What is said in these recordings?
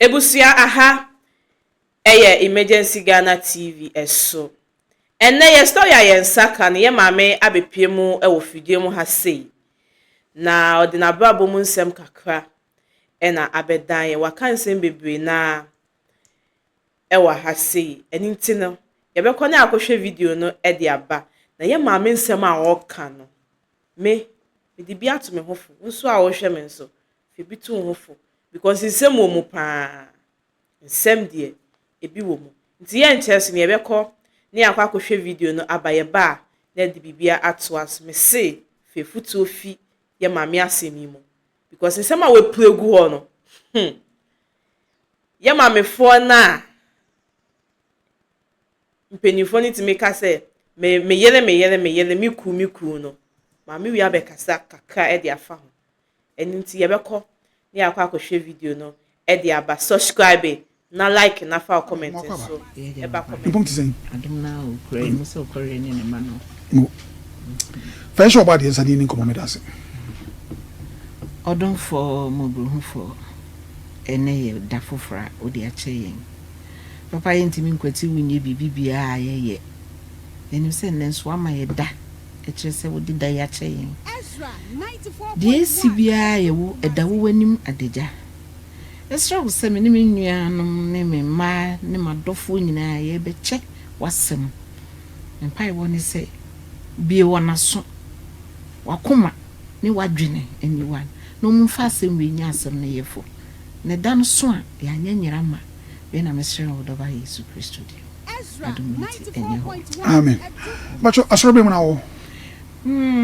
Ebusua aha ɛyɛ Emergency Ghana TV ɛso. Ɛnnɛ yɛ story a yɛn nsa ka no yɛ maame abɛpue mu wɔ fidie mu ha sei. Na ɔde n'abrabɔ mu nsɛm kakra ɛna abɛdan yɛn. Waka nsɛm bebree naa ɛwɔ ha sei. Ɛno nti no yɛbɛkɔ ne akɔhwɛ video no ɛde aba. Na yɛ maame nsɛm a ɔreka no me mede bi ato me ho fo. Wo nso a wɔrehwɛ me nso fa bi to wo ho fo because nsɛm wɔ mu paa. Nsɛm deɛ ebi wɔ mu. Nti yɛnkyerɛ so no yɛbɛkɔ ne yɛakɔ akɔhwɛ video no aba yɛba a na yɛde biribiara atoa so. Mese fa afutuo fi yɛ maame asɛm yi mu because nsɛm a wɔapue gu hɔ no yɛ maamefoɔ no a mpanimfoɔ no tumi ka sɛ me me yere me yere me yere me ku me ku no maame wi abɛkasa kakra de afa ho. Ɛno nti yɛbɛkɔ ne yɛakɔ akɔhwɛ video no de aba. Subscribe na like na fa wo comment nso ɛba comment. Mpom te sɛn? Adom na okura yi mu sɛ ɔkɔre ne ne ma no. Mo. Fa yɛhyɛ ɔbɔ adeɛ nsa ne yɛni nkɔmmɔ meda ase. Ɔdomfoɔ mmɔborɔhufoɔ, ɛnnɛ yɛ da foforɔ a wode akyɛ yɛn. Papa yɛntumi nkwati wo nyɛ biribi biara a yɛyɛ. Yɛnim sɛ nnɛ nso woama yɛ da, ɛkyerɛ sɛ wode da yi akyɛ yɛn. Deɛ ɛsi biara yɛ wo, ɛda wo w'anim adagya. Ɛsrɛ wo sɛ me ne me nuanom ne me mma ne m'adɔfoɔ nyinaa yɛrebɛkyɛ w'asɛm. Me mpaebɔ ne sɛ bue wɔn aso, w'akoma ne w'adwene aniwa na wɔmfa asɛm wei nyɛ asɛm no yɛfo. Na ɛda no so a yɛanyɛ nyera ma wei na mesrɛ wɔ dɔba Yesu Kristo din mu. Adom nti ɛnyɛ hɔ. Amen. Bacho asɔre bɛ mu na wɔ.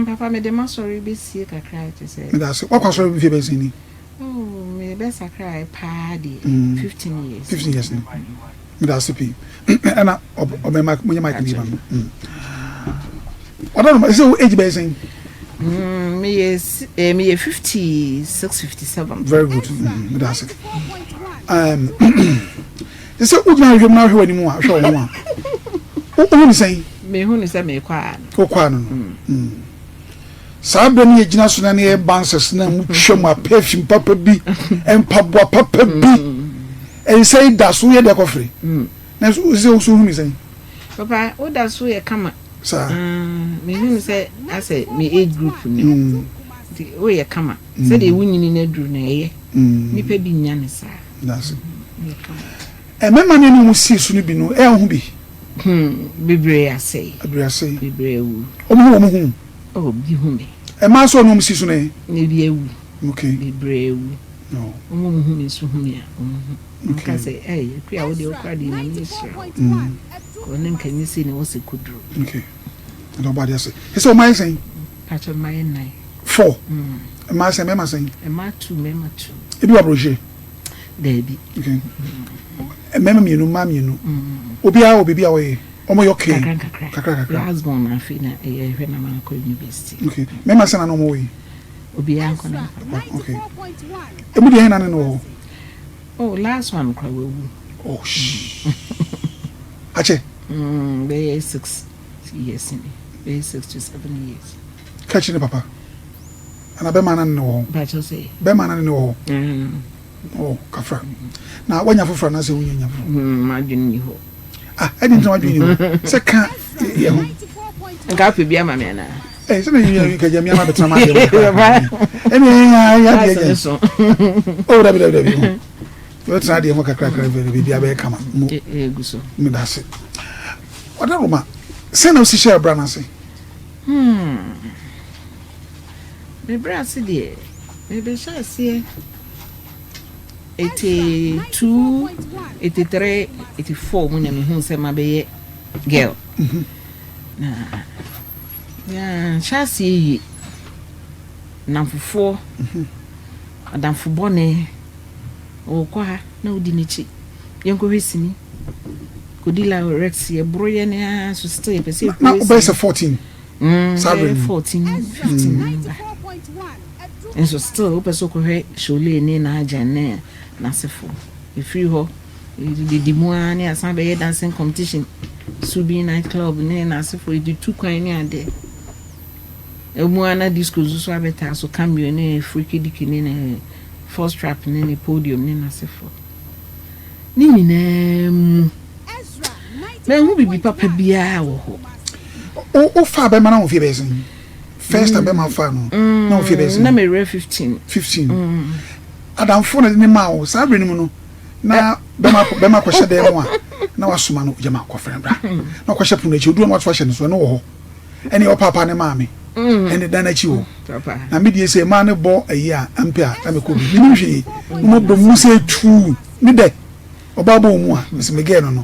Papa mede m'asɔre bɛsie kakra kyerɛ sɛ. Meda ase. Wakɔ asɔre mfie bɛyɛ sɛn ni? Oh, mebɛsakra paa deɛ 15 years. 15 years ni. Meda ase pii. Ɛna ɔbɛn mic mo nyɛ mic ni ba no. Ɔda no ɛsɛ wo age bɛyɛ sɛn? Meyɛ 56 57. Very good. Meda ase. Sɛ wogyina ahwehwɛ mu na ahwɛ w'anim a ahwɛ wo ho a wohu ne sɛn? Mehu ne sɛ meekɔ a no. Wokɔ ano no. Saa berɛ no yɛgyina so na ne yɛ bouncers na mu twa mu a perfume papa bi mpaboa papa bi ɛnsɛ yi da so woyɛ deɛ kɔfere na sɛ wo so wohu ne sɛn? Papa woda so yɛ kama. Saa. Mehu ne sɛ asɛ me age group ni. Nti woyɛ kama. Sɛdeɛ wonyini no aduru no ɛyɛ. Nnipa bi nya ne saa. That's it. Woyɛ kama. Mmarima ne ne wɔn sii so no bi no ɛyɛ ho bi. Bebree asɛe. Bebree asɛe. Bebree awu. Wɔn ho wɔn ho. Oh, bi hu me. Mmaa nso ɔne wɔn sii so no ɛ. Ne bi awu. Okay. Bebree awu. No. Wɔn a wɔn hu me nso hu me a wɔn hu. Wɔn ka sɛ ɛy akua wo deɛ wokora deɛ Nyame ahyira wo. Kɔ ne nka nyɛ sei na ɛwɔ sɛ kɔduru. Okay. Ɛdɛ ɔbɔ adeɛ ase. Ɛsɛ wɔn ayɛ sɛn? Pakyɛ mmaa yɛ 9. 4. Mmaa sɛn mmarima sɛn? Mmaa 2 mmarima 2. Ebi wɔ aburokyire? Daabi. Okay. Mmarima 2 mmaa 2. Obiara wɔ biribi a wɔyɛ. Wɔn yɛ okay. Kakra kakra. Kakra kakra. Last born na afei na ɛyɛ hwɛ na maa kɔ university. Okay. Mmarima sɛn na na wɔn wɔ yi? Obiara nkɔ na nkɔ. Okay. Emu deɛ ɛna ne no wɔ hɔ? Oh, last one kora wawu. Oh, shh. Akyɛ? Bɛyɛ 6 years ni. Bɛyɛ 6 to 7 years. Ka kyerɛ ne papa. Ana bɛma na ne wɔ hɔ? Bakyɛ sɛ. Bɛma na ne wɔ hɔ? Oh, kafra. Na wanya foforɔ anaasɛ wonya nya foforɔ? M'adwene ni hɔ. Ah, ɛdi ntina w'adwene ni hɔ. Sɛ ka yɛ ho. Nka apɛ bi ama me anaa? Eh, sɛ na yɛ ka gya mi ama bɛtena ma adeɛ mu kakra. Ɛne yɛ yɛ adeɛ gya. Oh, dabi dabi dabi. Yɛbɛtena adeɛ mu kakra kakra fɛ biribi abɛyɛ kama. Mo. Egu so. Meda ase. Ɔda Roma, sɛn na wosi hyɛ ɛbra no ase? Me brɛ ase deɛ, mebɛhyɛ aseɛ 82, 83, 84 mu na mehu sɛ mabɛyɛ girl. Na yɛanhyɛ aseɛ yie. Namfofoɔ, adamfo bɔne, ɔwɔ ha na wodi n'akyi. Yɛnkɔhwɛ sini. Kɔdi la rex yɛboro yɛ ne ara so still yɛpɛ sɛ Na wobɛyɛ sɛ 14. Saa bɛyɛ 14, 15 ba. Nso still wopɛ sɛ wokɔhwɛ Sholay ne n'agyan ne n'asefo. Ɛfiri hɔ didi mu ara ne asan bɛyɛ dancing competition. Subi night club ne n'asefo yɛde tu kwan ne adeɛ. Emu ara na disco nso so abɛtaa so cameo ne freaky dicky ne ne first trap ne ne podium ne n'asefo. Ne nyinaa mu, manhu biribi papa biara wɔ hɔ. Wofaa bɛrima na wo mfeɛ bɛyɛ sɛn? First time bɛrima faa no na wo mfeɛ bɛyɛ sɛn? Na mewura 15. 15. Adamfo na de ne maa wo saa berɛ no mu no na bɛrima bɛrima kɔhyɛ dan mu a na wasoma no gyama kɔfrɛ no bra na ɔkɔhyɛ pono akyi oduro na wato ahyɛ no so ɛno wɔ hɔ ɛne ɔpaapa ne maame ɛne dan akyi hɔ na me deɛ sɛ maa ne bɔ ayi a ampe a na mekɔ bi menim hwee na mɔbɔ mu sɛ tuu ne dɛ ɔbaa bɔ mu a mesɛ megɛɛ no no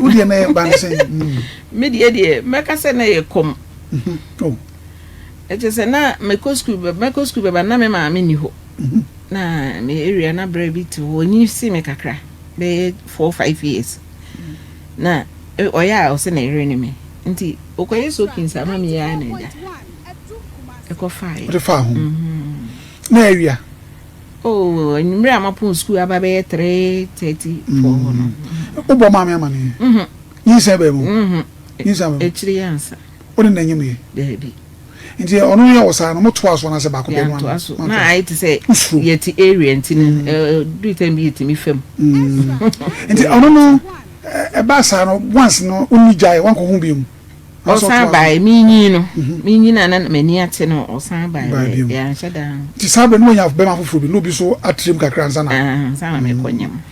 wo deɛ na ɛba ne sɛ me deɛ deɛ mɛka sɛ na yɛ kɔm ɛkyɛ sɛ na mekɔ sukuu mɛkɔ sukuu bɛba na me maame ni hɔ na me area na berɛ bi te hɔ ɔnyi si me kakra bɛyɛ 4, 5 years na ɔyɛ a ɔsɛ na ɛyere ne me nti ɔkɔyɛ soakings ama me yɛ a na agya ɛkɔ faeɛ. Wode faa ho na awia? Oh, anwummerɛ a mapɔn sukuu aba bɛyɛ 3:34 hɔ no. Wobɔ maame amaneɛ? Nyinsɛn baa mu? Nyinsɛn baa mu? Akyire yɛ ansa. Wode na nyim yɛ? Daabi. Nti ɔno yɛ wɔ saa no motoa so anaasɛ baako pɛ no? Yɛantoa so. Na ayɛ te sɛ yɛte area nti no duru time bi yɛtumi fam. Nti ɔno no ɛbaa saa no once no wonni gyae wankɔ ho bio mu? Ɔsan bae menyin no menyin a na m'ani ate no ɔsan bae yɛanhyɛ da. Nti saa berɛ no wanya bɛma foforɔ bi na obi so atrem kakra ansa na ansa na mekɔ nyam.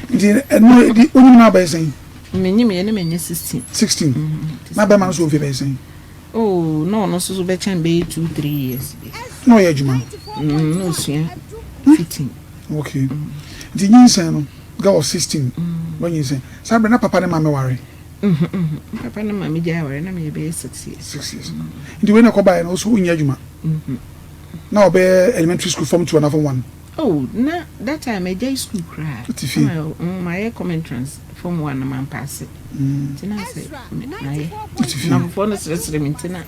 Nti ɛno di wonyim no abɛyɛ sɛn? Menyim yɛ ne manya 16. 16 na bɛma no so mfe bɛyɛ sɛn? Oh, na ɔno nso so bɛkyɛn bɛyɛ 2, 3 years bi. Na ɔyɛ adwuma? Na osua fitting. Okay. Nti nyinsɛn no, girl of 16, wanyinsɛn. Saa berɛ na papa ne maame ware? Papa ne maame gyae aware na meyɛ bɛyɛ 6 years. 6 years. Nti wei na ɛkɔbaeɛ no, wo so wonyɛ adwuma? Na ɔbɛyɛ elementary school form 2 anaa form 1? Oh, na that time agyae school koraa. Wote fie? Mayɛ common entrance form 1 na mampaase. Nti na sɛ mayɛ. Wote fie? Nnamfofoɔ no seresere me nti na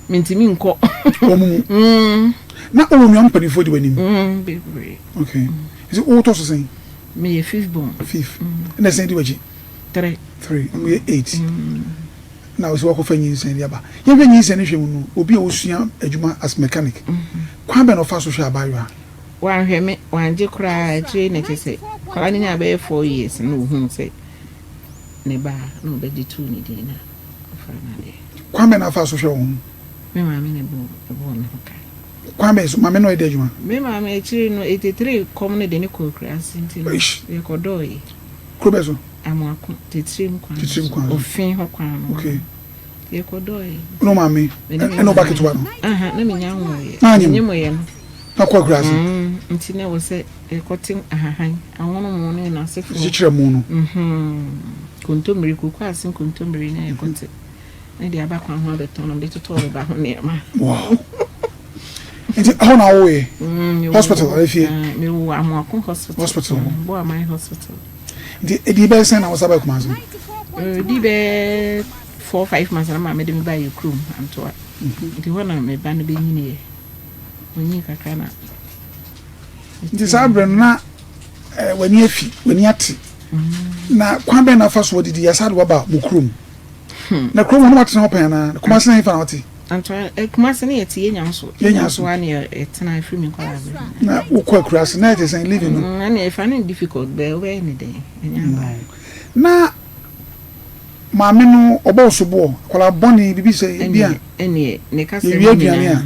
mentumi nkɔ. Wɔn mu? Na wowɔ nua mpanimfoɔ di w'anim? Bebree. Okay. Nti wotɔ so sɛn? Meyɛ fifth born. Fifth. Ɛna ɛsɛn di w'akyi? Three. Three. Ɔmo yɛ eight. Na ɔsɛ wakɔfa nyinsɛn de aba. Yɛhwɛ nyinsɛn no hwɛ mu no, obi a osua adwuma as mechanic, kwan bɛn na ɔfa so hwɛ abaayewa? Wanhwɛ me, wangye koraa. Akyire na kyerɛ sɛ akwadaa no nyaa bɛyɛ 4 years na ohuu sɛ ne ba na ɔbɛgye tuu ne din na ɔfaa n'adeɛ. Kwan bɛn na afa so hwɛ wo ho? Me maame na ɛbɔɔ me ho ka. Kwan bɛn so? Maame na ɔyɛ dɛ adwuma? Me maame akyire no 83 kɔm no de ne kɔɔ akuraase nti no yɛkɔdɔɔe. Kuro bɛn so? Amoako, Tetirim kwan so. Kwan so. Ofe hɔ kwan no. Okay. Yɛkɔdɔɔe. Wo maame ɛna ɔba ketewa no? Aha, na menya nwoeɛ. Na anyem? Menyemeɛ no. Na kɔ akuraase? Nti na ɛwɔ sɛ yɛkɔte ahahan, awono ne n'asefoɔ. Kyekyerɛ mu no. Kontommire, koko ase nkontommire na yɛkɔte. Ne de aba kwan ho abɛtɔn na mede totɔɔ me ba ho nneɛma. Wow. Nti ɛhɔ na awoeɛ? Hospital anaa fie? Mewoo Amoako Hospital. Hospital. Boaman Hospital. Nti ɛdii bɛyɛ sɛn na wosa baa Kumasi? Ɛdii bɛyɛ 4, 5 months na maame de me baa yɛ kurom Antoa. Nti hɔ na me ba no bɛnyiniiɛ. Ɔnyini kakra na. Nti saa berɛ no na w'ani afi, w'ani ate. Na kwan bɛn na afa so adidi? Yɛasa de waba mo kurom. Na kurom hɔ no watena hɔ pɛn anaa? Kumasi na hefa na wote? Antoa, Kumasi ne yɛte Yɛnya so. Yɛnya so a ne yɛtena ɛfiri me nkwadaa berɛ. Na wokɔ akuraase na ɛte sɛn living no? Ɛne ɛfa no difficult bɛɛ wobɛyɛ ne dɛn? Ɛnyɛ aba. Na maame no ɔbɔ wo soboɔ, akwadaa bɔne biribi sɛ ebi a ɛneɛ ne kasa mu yɛwie aduane a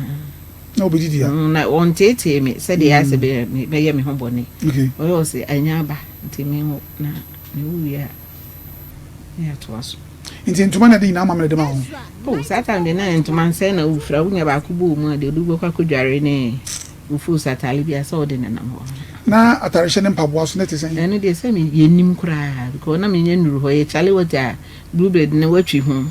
na wobɛdidi a. Na ɔnteetee me sɛdeɛ ayɛ sɛ bɛyɛ me ho bɔne. Ɔyɛ ɔsɛ ɛnyɛ aba nti menwo na mewo wie a na yɛatoa so. Nti ntoma na ɛde nyinaa ma me na ɛde ma wo? Oh, saa time deɛ na ntoma nsɛn na wofira, wonya baako bɔ mu a deɛ wode bɛkɔ akɔdware ne wo fos atare bi a sɛ wode nenam hɔ. Na atarehyɛ ne mpaboa so na ɛte sɛn? Ɛno deɛ sɛ yɛnnim koraa because na menya nnuru hɔ, yɛ kyale wɔte a bluebird no watwi ho.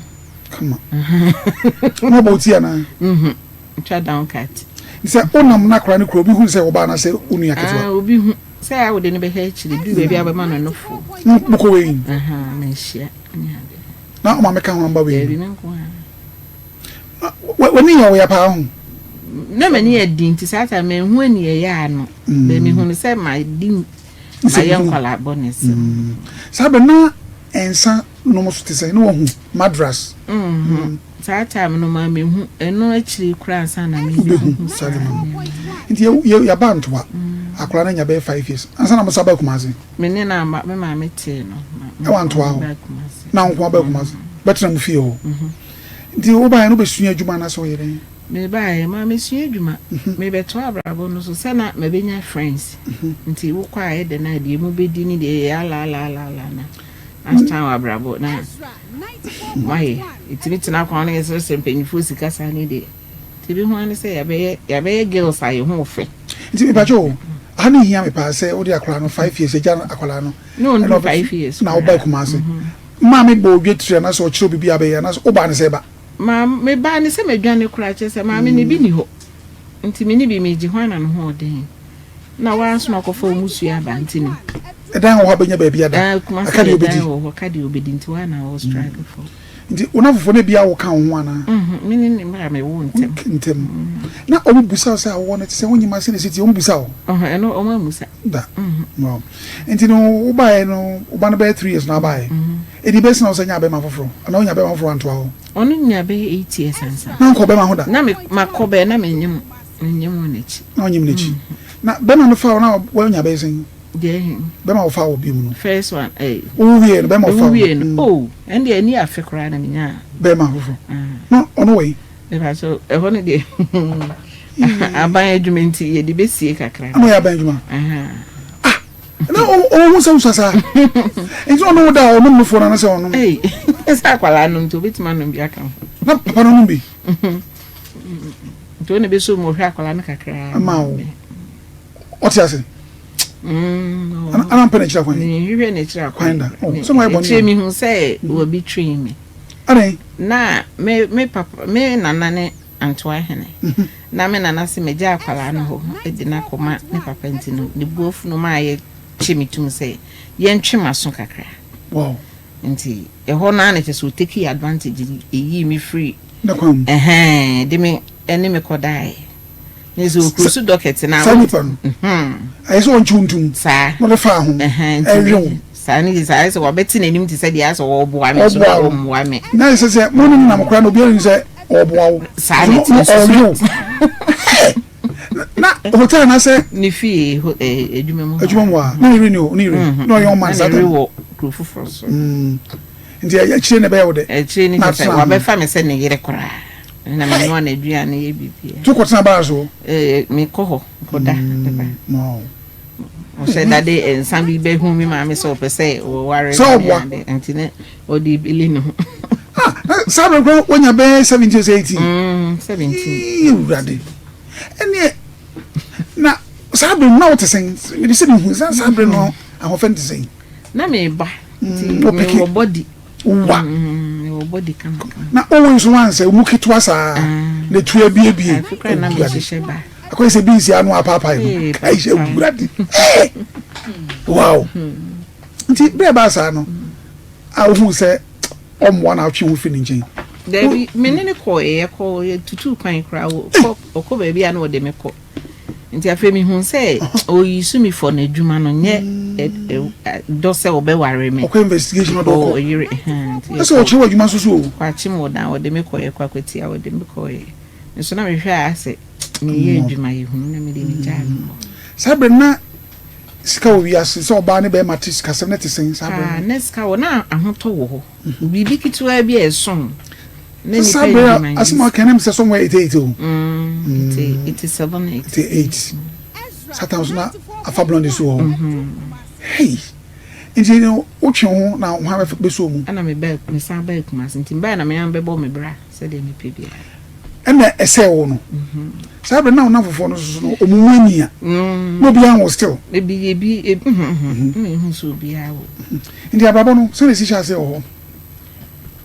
Kama. Na ɔbɔ wo ti anaa? Mhm. Twa down cut. Sɛ wonam na akora no kura obi hu sɛ ɔbaa anaasɛ wo nua ketewa? Ah, obi hu. Sɛ a wode no bɛhwɛ akyiri duru baabi a wobɛma no nofo. Mokɔ wei? Aha, manhyia ne ade. Na ɔma meka ho amba wei? Daabi, me nko ara. W'ani yɛ wo ya paa ho? Na m'ani yɛ den nti saa time manhu ani ɛyɛ ano. Bɛ mehu no sɛ madi mayɛ nkwadaa bɔne sɛm. Saa bɛ na nsa nom so te sɛn? Na wahu madras. Saa time no maa mehu ɛno akyiri koraa ansa na mehu saa nneɛma no. Nti yɛba ntoa. Akwadaa no anya bɛyɛ 5 years ansa na mo sa ba Kumase. Me ne na ama me maame tee no. Ɛwɔ Antoa hɔ na nko aba Kumase bɛtena mu fie hɔ. Nti wobaeɛ no, wobɛsua adwuma anaasɛ woyɛ dɛn? Mebaeɛ ma mesua adwuma. Mebɛtoa abrabɔ no so sɛ na mabɛnya friends. Nti wokɔ a, ɛdɛ no a deɛ mu bɛdi ne deɛ yɛ alaalaalaala na astan wɔ abrabɔ na mayɛ ɛtumi tena kwan no, yɛsrɛsrɛ mpanyimfoɔ sika saa ne deɛ, nti ebi ho ane sɛ yɛabɛyɛ girls a yɛ ho fɛ. Nti mepakyɛ o, ha ne hia me paa sɛ wode akwadaa no 5 years agya no, akwadaa no na ɔndu 5 years. Na woba Kumase, maame bɔ odwa tiri anaasɛ ɔkyerɛ obibi abɛyɛ anaasɛ wobaa ne sɛ ba? Maa mebaa ne sɛ madwane koraa, kyerɛ sɛ maame ne bi ni hɔ, nti me ne bi megye hwan na ne ho ɔden na waa nso makɔfa wo musua aba, nti no. Ɛdan wɔ hɔ a bɛnya baabi ada? Ah, Kumase. Aka deɛ deɛ dan wobɛdi wɔ hɔ ka deɛ obɛdi, nti waa na wɔ struggle for. Nti wo nafofoɔ no bia woka wo ho anaa? Me ne ne mmaa mewo ntɛm. Ntɛm na ɔmo busa wo sɛ awɔ no te sɛ wonyima sɛ ne si tie, ɔmo busa wo? Ɔhɔ, ɛno ɔmo amusa. Da. Wow. Nti no wobaeɛ no, woba no bɛyɛ 3 years na wobaeɛ, ɛdi bɛsi na wo sɛ nya bɛma foforɔ anaa wonya bɛma foforɔ antoa hɔ? Ɔno nya bɛyɛ 8 years ansa. Na nkɔ bɛma ho da? Na me makɔ bɛyɛ na menyim wɔ n'akyi. Na ɔnyim n'akyi na bɛma no fa wo na woanya bɛyɛ sɛn? Deɛ ɛhe? Bɛma wo fa wo bi mu no. First one ɛy. Wowu wie no, bɛma wo fa wo. Wie no, oh, ɛn deɛ ɛni afe koraa na menya. Bɛma foforɔ na ɔno wɔ yi? Ɛfa so ɛhɔ no deɛ, aban adwuma nti yɛde bɛsie kakra. Ɛna ɔyɛ aban adwuma? Ah, na ɔhu sɛ wosua saa nti ɔno wo da a ɔnom nofoɔ no anasɛ ɔnom? Ei, sɛ akwadaa nom nti obɛtumi anom bi aka ho. Na papa no nom bi? Nti wo na bɛsɔ mu ɔhwɛ akwadaa no kakra. Ama wo ɔte ase ana mpɛ n'akyiri akwan? Mehwehwɛ n'akyiri akwan da. Oh, sɛ wɔayɛ bɔne. Akyire mehu sɛ wɔbi train me. Adɛn? Na me papa, me nana ne Antoa hene. Na me nana sɛ megya akwadaa no hɔ de no akɔma ne papa, nti no ne bu afu no maa yɛkye me tum sɛ yɛntwe m'aso kakra. Nti ɛhɔ no ara na kyerɛ sɛ ɔtake advantage, ɛyii me firi ne kwan mu. Ɛhɛn, de me ɛne me kɔdaeɛ. Ne sɛ ɔkuro so docket na saa nipa no ayɛ sɛ ɔnkye wo ntom. Saa. Na ɔde faa ho ɛhwe wo. Saa ne saa, ayɛ sɛ wabɛte n'anim te sɛ deɛ ayɛ sɛ ɔreboa me so na ɔboa wo. Ɔmmoa me. Na ɛsɛ sɛ mo ne nenam koraa na obiara nim sɛ ɔboa wo. Saa ne na te. ɔhwe wo na hotel anaasɛ ne fie adwuma mu hɔ. Adwuma mu a na ne yere ni o, ne yere na ɔyɛ ɔman saa na ne tam. wɔ kuro foforɔ so. Nti akyire na ɛbɛyɛ wo dɛ? Akyire ne na kyɛ sɛ atena ho. Wabɛfa me sɛ ne yere koraa na menoa n'aduane, yɛ biribiara. To kɔtena baa so? Mekɔ hɔ kɔda ɛba. No. Ɔhyɛ dade nsa bi bɛhu me maame sɛ ɔpɛ sɛ wɔware Sɛ me ɔboa. ade, nti ne ɔde bili ne ho. Ah, na saa bere koraa woanya bɛyɛ 17 sɛ 18? 17. Yee, Awurade, ɛneɛ na saa bere no na wote sɛn? Mede sɛ mehu saa bere no ahoɔfɛ no te sɛn? Na meba nti wopeke. Mewɔ body. Wa Mewɔ body kama kama. Na wowo nso wansɛ wo mu ketewa saa na etu abiebie? Afi koraa na Awurade. mehyehyɛ ba. Akɔyɛ sɛ beans ano apaapae no. Ee, Kai sɛ papa. Awurade. Eh! Wow, nti bere a ɛbaa saa no a wohu sɛ ɔmmoa na atwe ho fi ne nkyɛn? Dabi, me ne ne kɔ, yɛkɔ yɛtutu kwan koraa, ɔkɔ ɔkɔ baabi a na ɔde me kɔ, nti afei mehu sɛ ɔyi so mi fɔ n'adwuma no, nyɛ dɔ sɛ ɔbɛware me. Ɔkɔ investigation ɔdɔ ɔkɔ. Ɔyere nti ɛsɛ ɔkyerɛ wɔ adwuma nso so o. Kɔ akyem wɔ dan, ɔde me kɔ, yɛkɔ Akwatia, ɔde me kɔɛ nso na mehwɛ a asɛ meyɛ adwuma yɛ hunu na mede ne gyaa no hɔ. Saa bere na sika wɔ wiase sɛ ɔbaa ne bɛrima te sikasɛm ne te sɛn saa bere Ah, no? Na sika wɔ, na ahotɔ wɔ hɔ, biribi ketewa bi a ɛso na Sɛ saa nipa bere a adwuma asɛm a ɔka ne sɛ somewhere 88 o. 87, 88 saa time so na afa blonde so wɔ hɔ. Hey, nti no wotwe ho na hwan bɛsɔ mu? Ɛna meba, mesan baa Kumase, nti mbaa na mea bɛbɔ me bra sɛdeɛ mepɛ biara. Ɛna ɛsɛ wo no saa bere na wo namfofoɔ no soso no ɔmu mu ani a na obiara wɔ still? Ebi ebi ebi na ehu sɛ obiara wɔ. Nti abrabɔ no sɛde si hyɛ ase wɔ hɔ?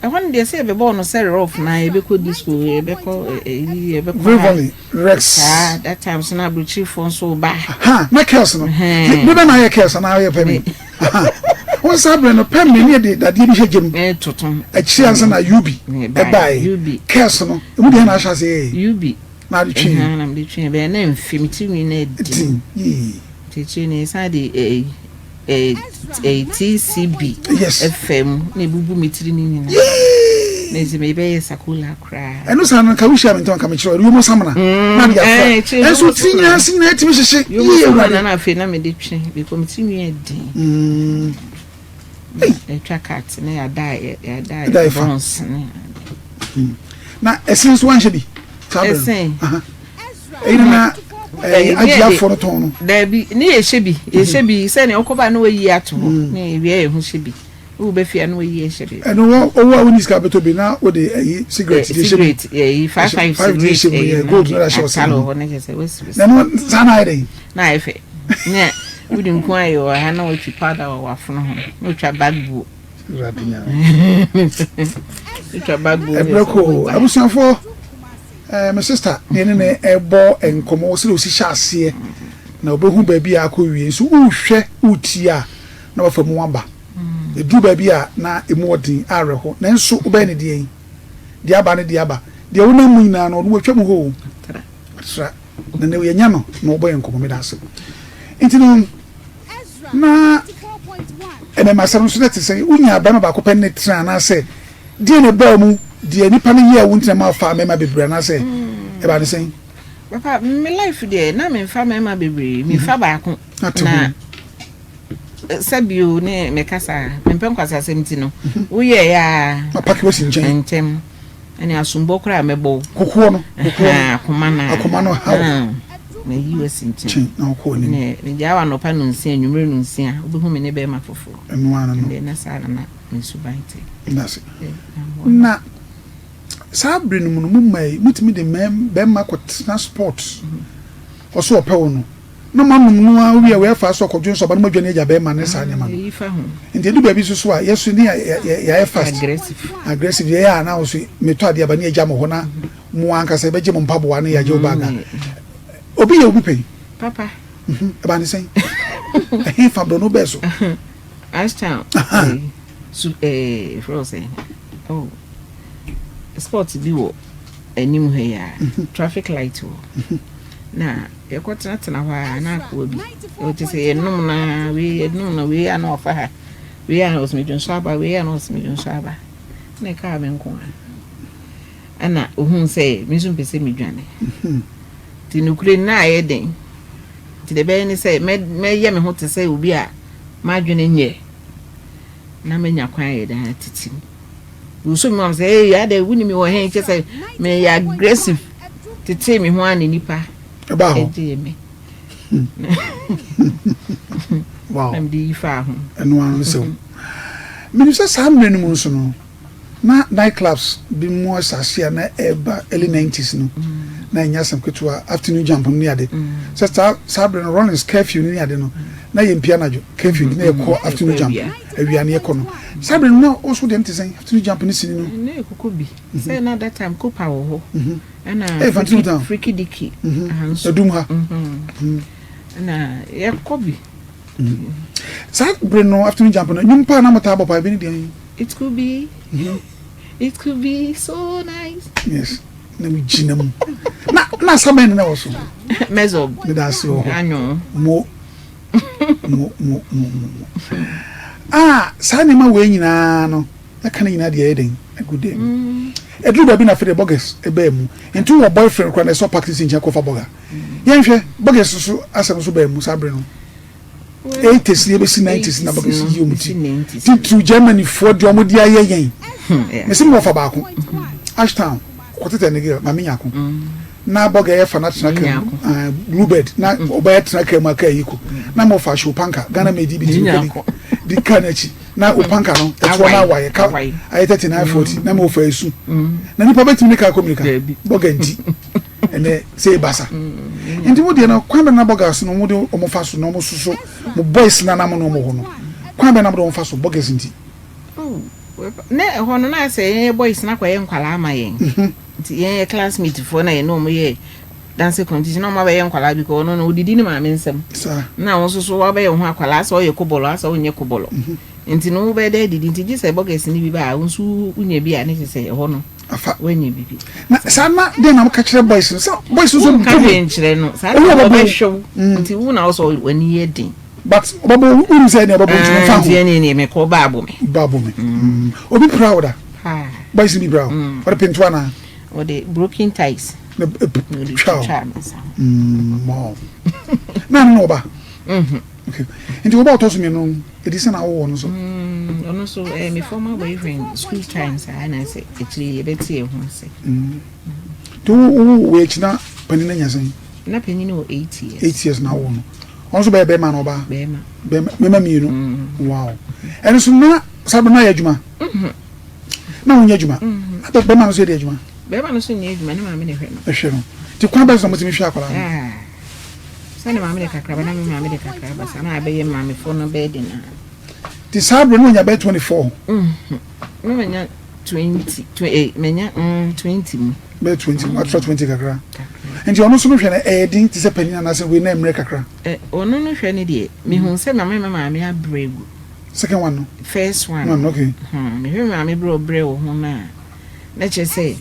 Ɛhɔ no deɛ, sɛ yɛbɛbɔɔ no sɛ rough na yɛbɛkɔ disco, yɛbɛkɔ ɛyi, yɛbɛkɔ ha. Rivoli Rex. Saa that time so na aburokyirifoɔ nso ba. Ha na curls no Ɛhɛn. bi bɛ na ayɛ curls anaa ayɛ pɛ mi wɔn saa bere no pɛ mi ne yɛde dadeɛ bi hyɛ gyem. Ɛtoto. Akyire ansa na ubi Ɛbaeɛ. ɛbaeɛ. UB. Curls no emu deɛ na ahyɛ ase yɛ UB. na ade twe. Ɛhɛn, na mede twe bɛyɛ na mfe me tirinwi na ɛdi. Din yii. Nti akyire no yɛsan de ɛyi ɛyi TCB. Yes. Ɛfɛ mu na ebubu me tiri ne nyinaa. Yee. Na ɛsɛ mebɛyɛ sakola koraa. Ɛno saa no nka wohyia me ntɛm nka mekyerɛ wo yomo samina mm, na de afra. Eh, Ɛnso tiri nyinaa se nyinaa tumi hyehye. Yomo samina na afei na mede twe because me tiri nwi yɛ den. Mm. Ɛtwa cut na yɛada yɛada bronze ne. Hmm. Na ɛsen nso wanhyɛ bi. Ɛsen. Ɛyi na agyiafoɔ no tɔn no. Daabi ne yɛhyɛ bi yɛhyɛ bi sɛnea ɔkɔba na wayi ato hɔ hmm. ne ewia yɛ ho hyɛ bi. Wo bɛ fia na wayi ɛhyɛ bi. Ɛno wɔ owó a woni sika bɛtɔ bi na wode ɛyi cigarette de hyɛ mu. Cigarette ɛyi five five cigarette ɛyi gold na ɛhyɛ ɔsɛn mu. Atalo hɔ ne kyɛ sɛ wasi. Na ɛno saa na ayɛ dɛ. Na ayɛ fɛ. Ne wode nku ayɛ wɔ ha na watwi powder wɔ w'afono ho na otwa bag buo. Otwa bag buo. Ɛbrɛ ko abusuafoɔ ɛɛ me sister ne ne ne ɛbɔ nkɔmɔ sɛ osi hyɛ aseɛ na obehu baabi a akɔ wie nso wohwɛ wotie a na wafa mu aba. Ɛduru baabi a na ɛmu wɔ den, awerɛho, nanso wobɛyɛ no deɛn? Deɛ aba ne deɛ aba. Deɛ wonam mu nyinaa no, ɔno watwa mu hɔ o. Atra. Na nɛ yɛnya no na ɔbɔ yɛn nkɔmmɔ. Meda ase. Nti no, na mmɛmasɛm nso na ɛte sɛ wonya barima baako pɛ ne tena anaasɛ deɛ na ɛbaa mu deɛ nipa no yɛɛ wo ntina ma afa mmarima bebree anaasɛ ɛbaa ne sɛn? Papa, me life deɛ na memfa mmarima bebree, mefa baako. Na sɛbio ne me kasa mempɛ nkwasasɛm nti no woyɛɛ a mapake wasi nkyɛn ntɛm ɛne asombɔ koraa mɛbɔ wo kokoɔ no kokoɔ no akoma no akoma no haw mayi wasi nkyɛn na wokɔ anim ne megyaa wɔ anɔpa no nsia anwummerɛ no nsia wobɛhu me ne bɛrima foforɔ ɛno ano no ɛndeɛ na saa na na me suban te ndase na saa bere no mu no mo mmaa yi motumi de bɛrima kɔtena sport ɔso ɔpɛ wo no na moanom no ara wie a wei afa so akɔdwo nso aba na moadwane agya bɛrima ne saa nneɛma no nti ɛdu baabi nso so a yɛso ne yɛayɛ fast aggressive yɛyɛ a na wo so metɔ adeɛ aba ne yɛgya mo hɔ na mo ankasa yɛbɛgye mo mpaboa ne yɛagye wo bag a obi yɛ obi pɛn papa ɛba ne sɛn ɛhe fa borɔno bɛɛ so Ashtown su ɛɛ frɛ sɛ oh sport bi wɔ anim ha yi a traffic light wɔ na Yɛkɔtenatena hɔ a, na akoa bi, ɔte sɛ yɛnom no ara, wei yɛnom no, wei a na ɔfa ha, wei a na ɔsɛ medwonsɔ aba, wei a na ɔsɛ medwonsɔ aba. Na ɛkaa me nko ara. Ɛna ohun sɛ me nso mpɛ sɛ medwane. Nti nokorɛ no na ayɛ den. Nti deɛ ɛbɛyɛ ne sɛ mɛyɛ me ho te sɛ obi a m'adwene nyɛ na manya kwan ayɛ dɛn atete mu. Wosu me mam sɛ, hey, adɛ wonim me wɔ he kyɛ sɛ meyɛ aggressive. Tetee me ho ara na nnipa Ɛbaa hɔ. gyee me. Wow. Na mede yi faa ho. Ɛno ara no sɛ menim sɛ saa mmerɛ no mu nso no na night clubs bi mu asase a na ɛba early 90s no na ɛnyɛ asɛm ketewa afternoon jump no ne ade sɛ saa saa berɛ no Rollins curfew no ne ade no na yɛmpia anadwo curfew nti na yɛkɔ afternoon jump awia no yɛkɔ no saa berɛ no na wo so deɛ no te sɛn afternoon jump ne sini no Na ɛkokɔ bi. Sɛ na that time Copa wɔ hɔ. Ɛna Hey, Fantino Town. Freaky Dicky. Aha nso. Adum ha. Ɛna yɛkɔ bi. Saa bere no afternoon jump no nnwom paa na mo taa bɔ paa ebi ne deɛn? It could be. It could be so nice. Yes. Na mo gyina mu. Na na asabɛn na ɛwɔ so. Mɛzɔb. Meda ase wɔ hɔ. Anyo. Mo mo mo mo mo. Ah, saa nneɛma wei nyinaa no. Yɛaka ne nyinaa de ayɛ dɛn agu dɛm. Ɛduru baabi na afei deɛ bɔgɛs baa mu. Nti wowɔ boyfriend koraa na ɛsɛ ɔpake si nkyɛn kɔfa bɔga. Yɛnhwɛ, bɔgɛs nso asɛm nso baa mu saa bere no. 80s ne ɛbɛsi 90s na bɔgɛs yi wɔn ti. Titiriw Germanyfoɔ deɛ wɔn de ayɛ yɛn. Mese me wɔfa baako, Ashtown, ɔkɔtetɛ ne girl, Maame Nyako. Na bɔga yɛ fa no atena kaa mu, Bluebird, na ɔbɛyɛ tena kaa mu a kaa yi kɔ. Na me wɔfa ahyew panka, Ghana made bi ti di kaa no akyi. Na opanka no ɛtoɔ no awae ɛka ayɛ 39 40 na ma ɔfa esu na nipa bɛtumi ne kaa kɔ mirika bɔga nti ɛnɛ sɛ ebasa nti mo deɛ no kwan bɛ na bɔga so no mo de ɔmo fa so na ɔmo soso mo boys na nam no ɔmo hɔ no kwan bɛ na mo de ɔmo fa so bɔgas nti. Oh, na ɛhɔ no na sɛ yɛn yɛ boys na akɔyɛ nkwalaa ama yɛn nti yɛn yɛ classmate foɔ na yɛn ne ɔmo yɛ Danse competition na ɔmo abɛyɛ nkwadaa bi kɔ ɔno no odidi ne maame nsam na wɔn nso so wabɛyɛ ho akwadaa asɛ ɔyɛ kobɔlɔ asɛ ɔnyɛ kobɔlɔ mhm. nti no wobɛyɛ dɛ didi nti gye sɛ bɔgɛs ne bi ba a wo nso wonya bi a ne kyɛ sɛ ɛhɔ no afa woanya bibi na saa na deɛ na woka kyerɛ boys no sɛ boys nso nka hwee nkyerɛ no saa na wɔbɛhwɛ wo mm. nti wo na wo sɛ w'ani yɛ den but ɔbɛbɔ wuru sɛ ɛne ɔbɛbɔ nti no fa ho nti ɛne ɛne mekɔ baabo me baabo me mm. obi proud a paa. Boys no bi bra o. Ɔde pentoa anaa? Ɔde broken ties. Na ɔde twa o. twitwaa me nsa ho. Mm, wow. Na ano na ɔba? Mhm. Okay. Nti wo ba ɔtɔ so mmienu no, ɛdi sɛ na wowɔ no so? Mm, ɔno nso ɛyɛ me former boyfriend school times a na sɛ akyire yɛbɛte yɛn ho ase. Mm. Nti wo wo wɔ akyi na panin no anya sɛn? Na panin no wɔ 8 years. 8 years na wowɔ no. Ɔno nso bɛyɛ bɛrima na ɔbaa? Bɛrima. Bɛrima bɛrima mmienu. Mm. Wow. Ɛno nso na saa bɛ na yɛ adwuma? Mhm. Na wonyɛ adwuma? Mhm. Na bɛrima no nso yɛ de adwuma? Bɛrima no nso nyɛ adwuma, ne maame na ɛhwɛ no. Ɛhwɛ no. Nti kwan bɛn so na motumi hwɛ akwadaa no? Ah. Sɛ ne maame de kakra ba na me maame de kakra ba saa na abɛyɛ maamefoɔ no bɛyɛ den a. Nti saa berɛ no wanya bɛyɛ 24? Mhm. Na manya 20, eh, manya mm, 20 mu. Bɛyɛ 20 mu, atra 20 kakra. Nti ɔno nso no hwɛ no ɛyɛ den te sɛ panin anaasɛ wei na mmerɛ kakra? Eh, ɔno no hwɛ no deɛ, mehu sɛ mame me maame abrɛ agu. Second one no? First one. One, okay. Hmm, mehwɛ me maame berɛ ɔbrɛ wɔ ho no a, na kyerɛ sɛ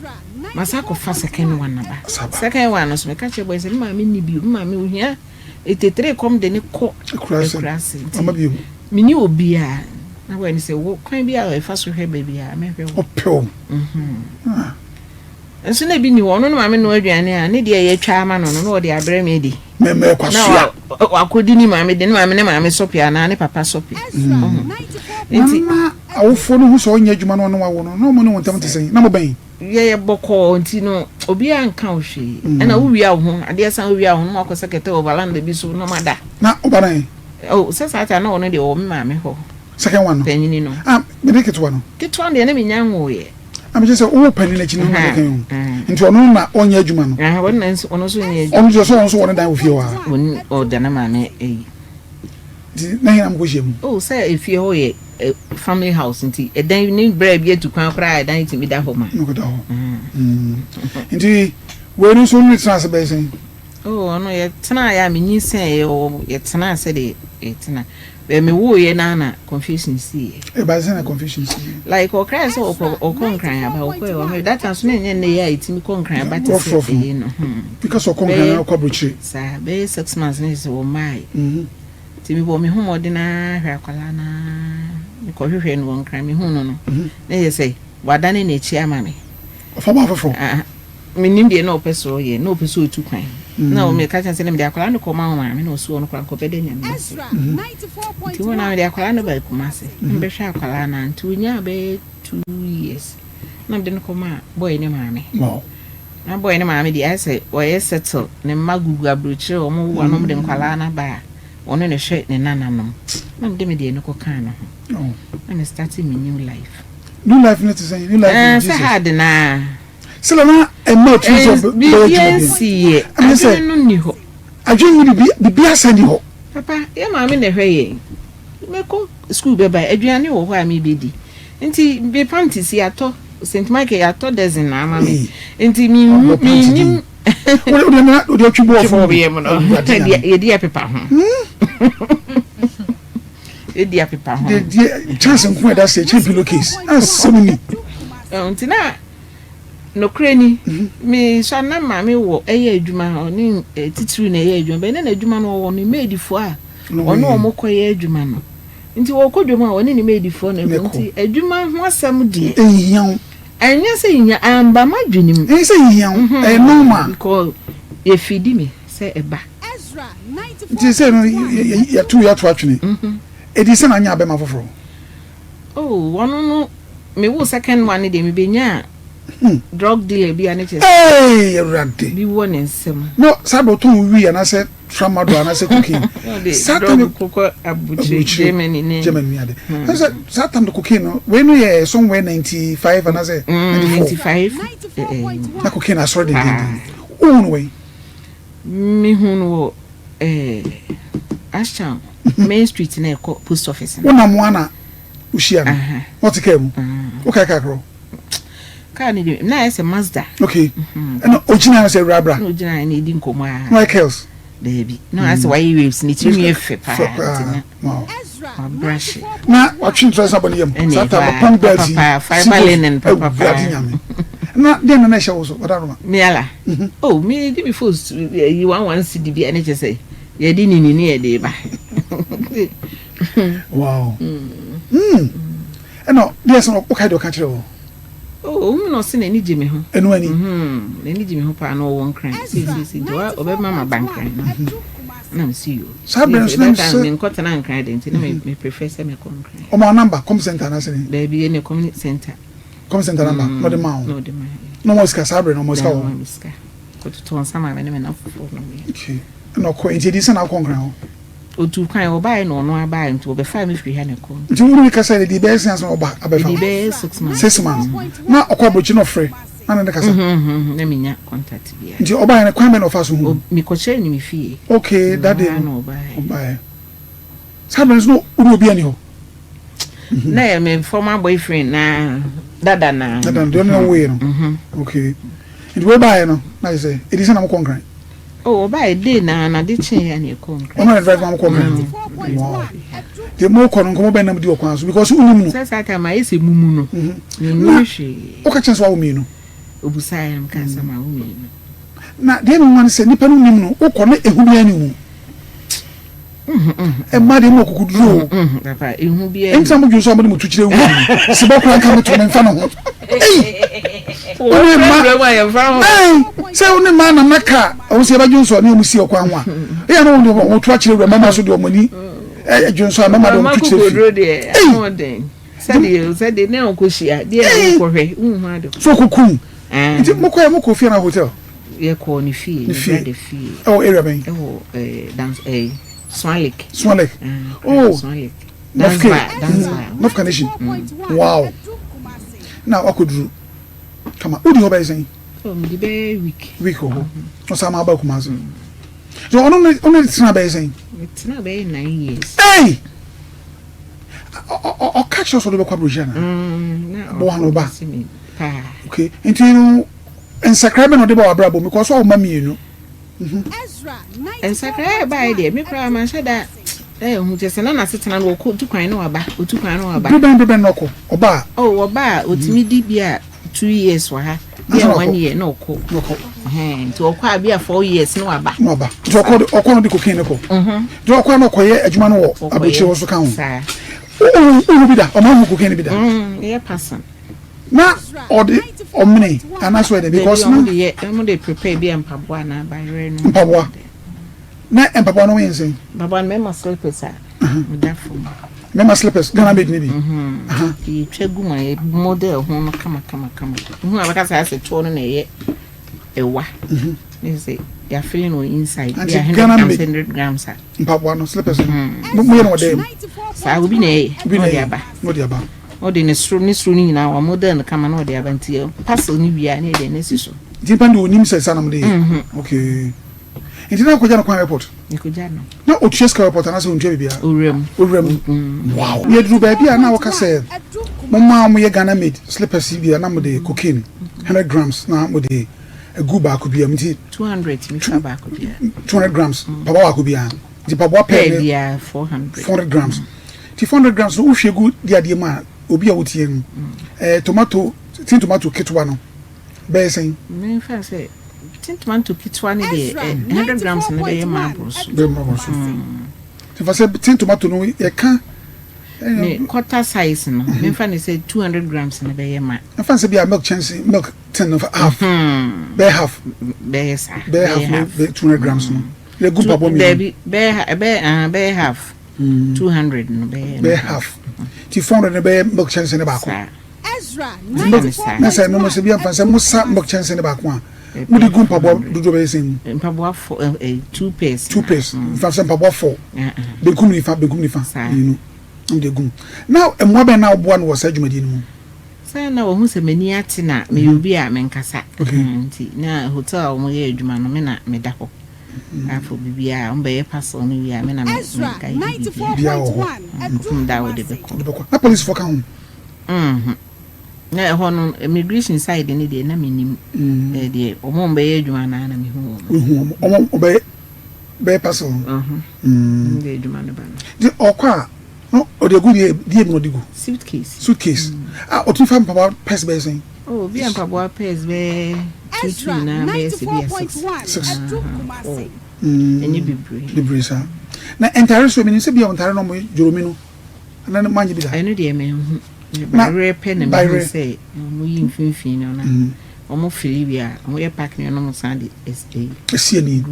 masa akɔfa second one aba. Second one no so meka kyerɛ boy sɛ me maame nni bio, me maame ohia etetere kɔm de ne kɔ akuraase nti menni obiara. Na boy no sɛ wo kwan bi a ɛfa so hwɛ baabi a mɛhwɛ wo. Ɔpɛ wo. Mhm. Nso na ebi nni hɔ, ɔno ne maame noa aduane a ne deɛ yɛatwa ama no no na ɔde abrɛ me adi. Mɛmɛ kwasua. Na wakɔdi ne maame de ne maame ne maame sɔpe anaa ne papa sɔpe. Nti na awofoɔ no hu sɛ ɔnyɛ adwuma na ɔne wawo no na ɔmo ne wo ntam te sɛn? Na mo bɛn? Yɛyɛ bɔkɔɔ nti no obiara nka wo hwee. Ɛna wowia wo ho, adeɛ san wowia wo ho na wakɔ sɛ kɛtɛ wɔ veranda bi so na ɔmo ada. Na ɔba no ɛ? Oh, sɛ saa ta na ɔno deɛ ɔwɔ me maame hɔ. Second one no? Panyini no. Ah, mede ketewa no? Ketewa no deɛ na menya nwoeɛ. Na mekyerɛ sɛ wowɔ panin akyi no na meka yi o. Nti ɔno na ɔnyɛ adwuma no. Ɔno na nso ɔno nso nyɛ adwuma. Ɔno nso sɛ ɔno nso wɔ ne dan wɔ fie hɔ a. Ɔni ɔda ne maame ayi. Nti na hena mo kɔ hyia mu? Oh sɛ efie hɔ yɛ family house nti ɛdan ne brɛ bi atu kwan koraa ɛdan tumi da hɔ ma. Na ɔkɔda hɔ. Nti wei no nso ne tena ase bɛyɛ sɛn? Oh ɔno yɛ tena yɛ a menyinsɛn yɛ yɛ tena sɛdeɛ yɛ tena. Bɛ me woo yɛ naa na confusion sii yɛ. Ɛba sɛ na confusion sii yɛ. Like ɔkra sɛ ɔkɔ ɔkɔ nkran aba ɔkɔ yɛ ɔmɛ that time so na ɛnyɛ nnɛ yɛ a ɛtumi kɔ nkran aba te sɛ ɛyi no. Because ɔkɔ nkran na ɔkɔ aburokyire. Saa bɛyɛ 6 months ne sɛ ɔmaa yɛ. Nti mebɔ me ho mmɔden ara hwɛ akwadaa no ara mekɔhwehwɛ no wɔ nkran mehu no no na yɛ sɛ wadane n'akyi ama me. Ɔfa baa foforɔ. Menim deɛ na ɔpɛ sɛ ɔyɛ na ɔpɛ sɛ ɔtu kwan na meka kyerɛ sɛ na mede akwadaa no kɔma wo maame na ɔsi ɔno koraa nkɔbɛda Nyame ase nti hɔ na mede akwadaa no baa Kumase na mebɛhwɛ akwadaa no a nti ɔnyaa bɛyɛ 2 years na mede no kɔma boy ne maame na boy ne maame deɛ ayɛ sɛ ɔyɛ settle ne mma gugu aburokyire wɔn wo anom de nkwadaa no aba a ɔno na ɛhwɛ ne nananom na mede me deɛ no kɔkaa ne ho na me start me new life. New life no te sɛn? New life in Jesus. Sɛ hard naa. Sɛlɛ na ɛma otumi sɛ ɔbɛyɛ adwuma bi. Biribi nsi yɛ adwene no nni hɔ. Adwene ni bibi bibi asa ni hɔ. Papa yɛ maame na ɛhwɛ yɛn mɛkɔ sukuu bɛba aduane wɔ hɔ a mebɛdi nti me panties yɛatɔ St Michael yɛatɔ dozen na ama me nti menim. Wode na wode atwi bɔɔl fam bi mu no yɛdi apepa ho yɛdi apepa ho. Deɛ chance nko ɛda sɛ ɛkyɛn pillowcase asɛm ni. Nti na nokorɛ ni mesua na maame wɔ ɛyɛ adwuma ɔne titiri na ɛyɛ adwuma bɛn na n'adwuma no ɔwɔ ne maidfoɔ a ɔne wɔn kɔyɛ adwuma no nti wɔkɔ dwom a ɔne ne maidfoɔ na ɛkɔ nti adwuma ho asɛm deɛ ɛnhia wo ɛnyɛ sɛ nhia amba m'adwene mu ɛnyɛ sɛ nhia wo ɛyɛ normal because yɛfidi me sɛ ɛba nti sɛ no yɛto yɛato atwene ɛdi sɛ na anya abɛma foforɔ. Oh ɔno no me wo second one ne deɛ mebɛnya drug dealer bi a ne kyerɛ sɛ Awurade bi wɔ ne nsam. No saa de ɔtɔn wii anaasɛ tramadol anaasɛ cocaine. Saa tam de kokɔ abukyire Germany ne Germany ne ade. Sɛ saa tam de cocaine no wei no yɛ somewhere 95 anaasɛ 94. 95. Na cocaine asɔre dendenden. Wohu no wei? Mehu no wɔ Ashtown Main Street na ɛkɔ post office no. Wonam ana wohyia no? Na ɔte kaa mu? Wokae kaa korɔ? Kaa no de na ayɛ sɛ Mazda. Okay. Ɛna ogyina no sɛ awura bra. Na ogyina na edi nkɔmɔ a. Na ɔyɛ curls. Daabi. Na ayɛ sɛ wayɛ waves ne tiri nwi yɛ fɛ paa. Nti na wabrahye. Na watwe ntura sa bɔ ne yam. Saa ta pɔn belt yi. Papa fiber linen papa. Awurade Nyame. Na deɛ na na ɛhyɛ wo so ɔda roma. Miala. Oh me di mi first yi 11 cedi bi a ne kyɛ sɛ yɛde nini ne yɛde ba. Wow. Ɛna deɛ sɛ wokae deɛ ɔka kyerɛ wo. Oh, ohun na ɔse n'ani gye me ho. Ɛno ani. Mhm, n'ani gye me ho paa na ɔwɔ Nkran. Seesei nti ɔbɛma maba Nkran no. Na me si yo. Saa bere nso na sɛ menkɔtena Nkran de nti na me prefer sɛ mekɔ Nkran. Ɔmo number com center anaasɛ ne? Daabi ɛne community center. Com center number na ɔde maa wo. Na ɔde maa. Na ɔmo sika saa bere no ɔmo sika wɔ. Ɔmo sika. Kɔtotɔ nsa maa me ne me nnamfofoɔ nom yɛ. Okay. Ɛna ɔkɔ nti edi sɛ na akɔ Nkran hɔ. Otuu kwan, ɔbaeɛ na ɔno ara baeɛ nti wɔbɛfaa me firi ha na ɛkɔɔ. Nti wo ne no kasae no ɛdii bɛyɛ sɛn ansa na ɔba abɛfa wo? Ɛdii bɛyɛ 6 months. 6 months. Na ɔkɔ abrokyi na ɔfrɛ na ne no kasa? Na mennya contact biara. Nti ɔbaeɛ no kwan bɛn na ɔfaa so huu wo? Mekɔkyerɛɛ no me fie. Okay, that day no no ɔbaeɛ. Saa berɛ no nso na wo ne obiara nni hɔ? Na ɛyɛ me former boyfriend na dada na. Dada no deɛ ɔne no woeɛ no? Okay. Nti wei baeɛ no na kyerɛ sɛ ɛdii sɛn na mokɔɔ Nkran? Oh, ɔbaeɛ day na na ade kyeeɛ a na yɛkɔɔ Nkran. Ɔno na drive ma mokɔɔ Nkran? Wow. Nti mokɔ no nkɔmmɔ bɛn na modi wɔ kwan so because wonim no? Sɛ saa time ayɛ sɛ mumu no, mennim hwee. Woka kyerɛ no sɛ woawo mmienu? Obusaeɛ no mekaa sɛ mawo mmienu. Na deɛ ɛyɛ me nwanwa ne sɛ nnipa no nnim no, wokɔ na ehu biara nni wo mu. Mmaa deɛ mu akokoduro o. Papa, ehu biara. Nti na mo dwen sɛ ɔmo de mo tu kyerɛ wu. Sebɔ koraa nka me to me nfa ne ho. Ei! Wo ne mma. Ei! Sɛ wo ne mmaa nam na kaa ɔmo sɛ yɛbɛdwen sɔ ne ɔmo si ɔkwan ho a. Eya na wɔn de ɔmo to akyerɛ wura mmarima so de ɔmo ani ɛdwen sɔ a mmarima de ɔmo tu kyerɛ fi. Ei! Sɛdeɛ sɛdeɛ ne ɔkɔ hyia deɛ na wokɔhwɛ wohu ade. So ɔkɔkum. Nti mokɔɛ mokɔ fie anaa hotel? Yɛkɔɔ ne fie, ne brother fie. Ɛwɔ area bɛn? Ɛwɔ ɛɛ dans ɛɛ Swan Lake. Swan Lake. Oh. Swan Lake. North K. North Carnation. Wow. Na wakɔduru. Kama. Wodi hɔ bɛyɛ sɛn? Oh, mede bɛyɛ week. Week wɔ hɔ. Ɔsan ma aba Kumasi. So ɔno ne ɔno ne tena bɛyɛ sɛn? Tena bɛyɛ 9 years. Hey! Ɔka kyerɛ sɛ ɔde bɛkɔ aburokyire anaa? Bɔ ano ba. Okay. Nti no Nsakrae bɛn na ɔde baa w'abrabɔ mu? Because woawo mma mmienu. Nsakrae a ɛbaeɛ deɛ, me koraa manhyɛ da anhu. Kyerɛ sɛ na n'asetena no, ɔkɔ tu kwan na waba, ɔtu kwan na waba. Bere bɛn bere bɛn na ɔkɔ? Ɔba a? Oh, ɔba a, ɔtumi di bi a 2 years wɔ ha, bi a one year na ɔkɔ. Na ɔkɔ. Nti ɔkɔ a bi a 4 years na waba. Na waba. Nti ɔkɔ ɔkɔ no de cocaine no kɔ. Nti ɔkɔ a na ɔkɔyɛ adwuma no wɔ aburokyire hɔ so ka ho. Saa. Wohu bi da? Ɔma wohu cocaine bi da? Ɛyɛ pasan. Na ɔde ɔmene anaasɛ ɔyɛ dɛ because na. Dabi ɔmo de yɛ ɔmo de prepare bi a mpaboa anaa bayerɛ no. Mpaboa na mpaboa no yɛ nsɛn. Mpaboa no mɛma slippers a ɛda fam. Mɛma slippers Ghana made ni bi. Yɛ twa gu mu a yɛ model ho no kama kama kama. Ihu a bɛka sɛ asɛ toɔ no na ɛyɛ ɛwa. Ne sɛ yɛ afili no inside. Bi a 100 grams 100 grams a. Mpaboa no slippers no mo yɛ no wɔ dɛm. Saa obi na ɛyɛ. Obi na ɛyɛ na ɔde aba. Ɔde ne soro ne soro no nyinaa wa model no kama na ɔde aba nti parcel no wie a na yɛde no asi so. Nti nipa no deɛ onim sɛ saa na mo de yɛ. Okay. Nti na akɔgya no kwan airport? Mekɔgya no. Na otua sika wɔ airport anaasɛ ontua biribiara? Owura mu. Owura mu. Wow. Yɛduru baabi a na wɔka sɛ momma wɔyɛ Ghana made slippers yi bi a na mode cocaine 100 grams na mode agu baako biara mu nti. 200 tumi fa baako biara. 200 grams mpaboa baako biara nti mpaboa pɛɛ ne. Pɛɛ biara 400. 400 grams. Nti 400 grams no wohwie gu di adeɛ mu a obi a wotie no ɛɛ tomato tin tomato ketewa no bɛyɛ sɛn? Memfa sɛ tin tomato ketewa no deɛ 100 grams no bɛyɛ ma aboro so. Bɛyɛ ma aboro so. Nti fa sɛ tin tomato no yɛka. Ne quarter size no memfa ne sɛ 200 grams no bɛyɛ ma. Memfa ne sɛ bi a milk kyɛnse milk tin no half bɛyɛ half. Bɛyɛ saa. Bɛyɛ half no 200 grams no. Yɛ gu mpaboa mmienu. Dabi bɛyɛ bɛyɛ bɛyɛ half. 200 no bɛyɛ. Bɛyɛ half ti 400 no bɛyɛ milk kyɛnse ne baako. Na sɛ no mo sɛ bi amfa sɛ mo sa milk kyɛnse ne baako a mo de gu mpaboa dodoɔ bɛyɛ sɛn mu. Mpaboa four two pairs. Two pairs nfa sɛ mpaboa four benkum nifa benkum nifa mmienu na mo de gu mu. Na mmoa bɛn na woboa no wɔ saa dwumadie no mu? Sɛ na wɔhu sɛ m'ani ate na meyɛ obi a menkasa nti na hotel a wɔyɛ adwuma no me na meda hɔ. Afɔ biribiara wɔn bɛyɛ parcel no wie a me na me me guide biribiara. Biribiara wɔ hɔ. Nkum da a wɔde bɛkɔ. Wɔde bɛkɔ. Na polisifoɔ ka ho. Mhm. Na ɛhɔ no immigration side no deɛ na menim. Ɛɛ deɛ wɔn a wɔbɛyɛ adwuma no ara na mehu wɔn. Wohu wɔn. Wɔn wɔbɛyɛ bɛyɛ parcel no. Mhm. Wɔn de adwuma no ba no. Nti ɔkɔ a na ɔde agu deɛ deɛ mu na ɔde gu. Suitcase. Suitcase. A ɔtumi fa mpaboa pairs bɛyɛ sɛn? Oh, obi a mpaboa pairs bɛyɛ 2 2 na bɛyɛ sɛ bi a 6. 6. 4. Ɛnyɛ bebree. Bebree saa. Na ntare so menim sɛ bi a ntare no ɔmo dworomi no ana manyɛ bi da. Ɛno deɛ menhu. Bayerɛ pɛ na mehu sɛ wɔn yi mfimfini no na wɔn fili wie a wɔn yɛ pack no na wɔn san de ɛsi ani.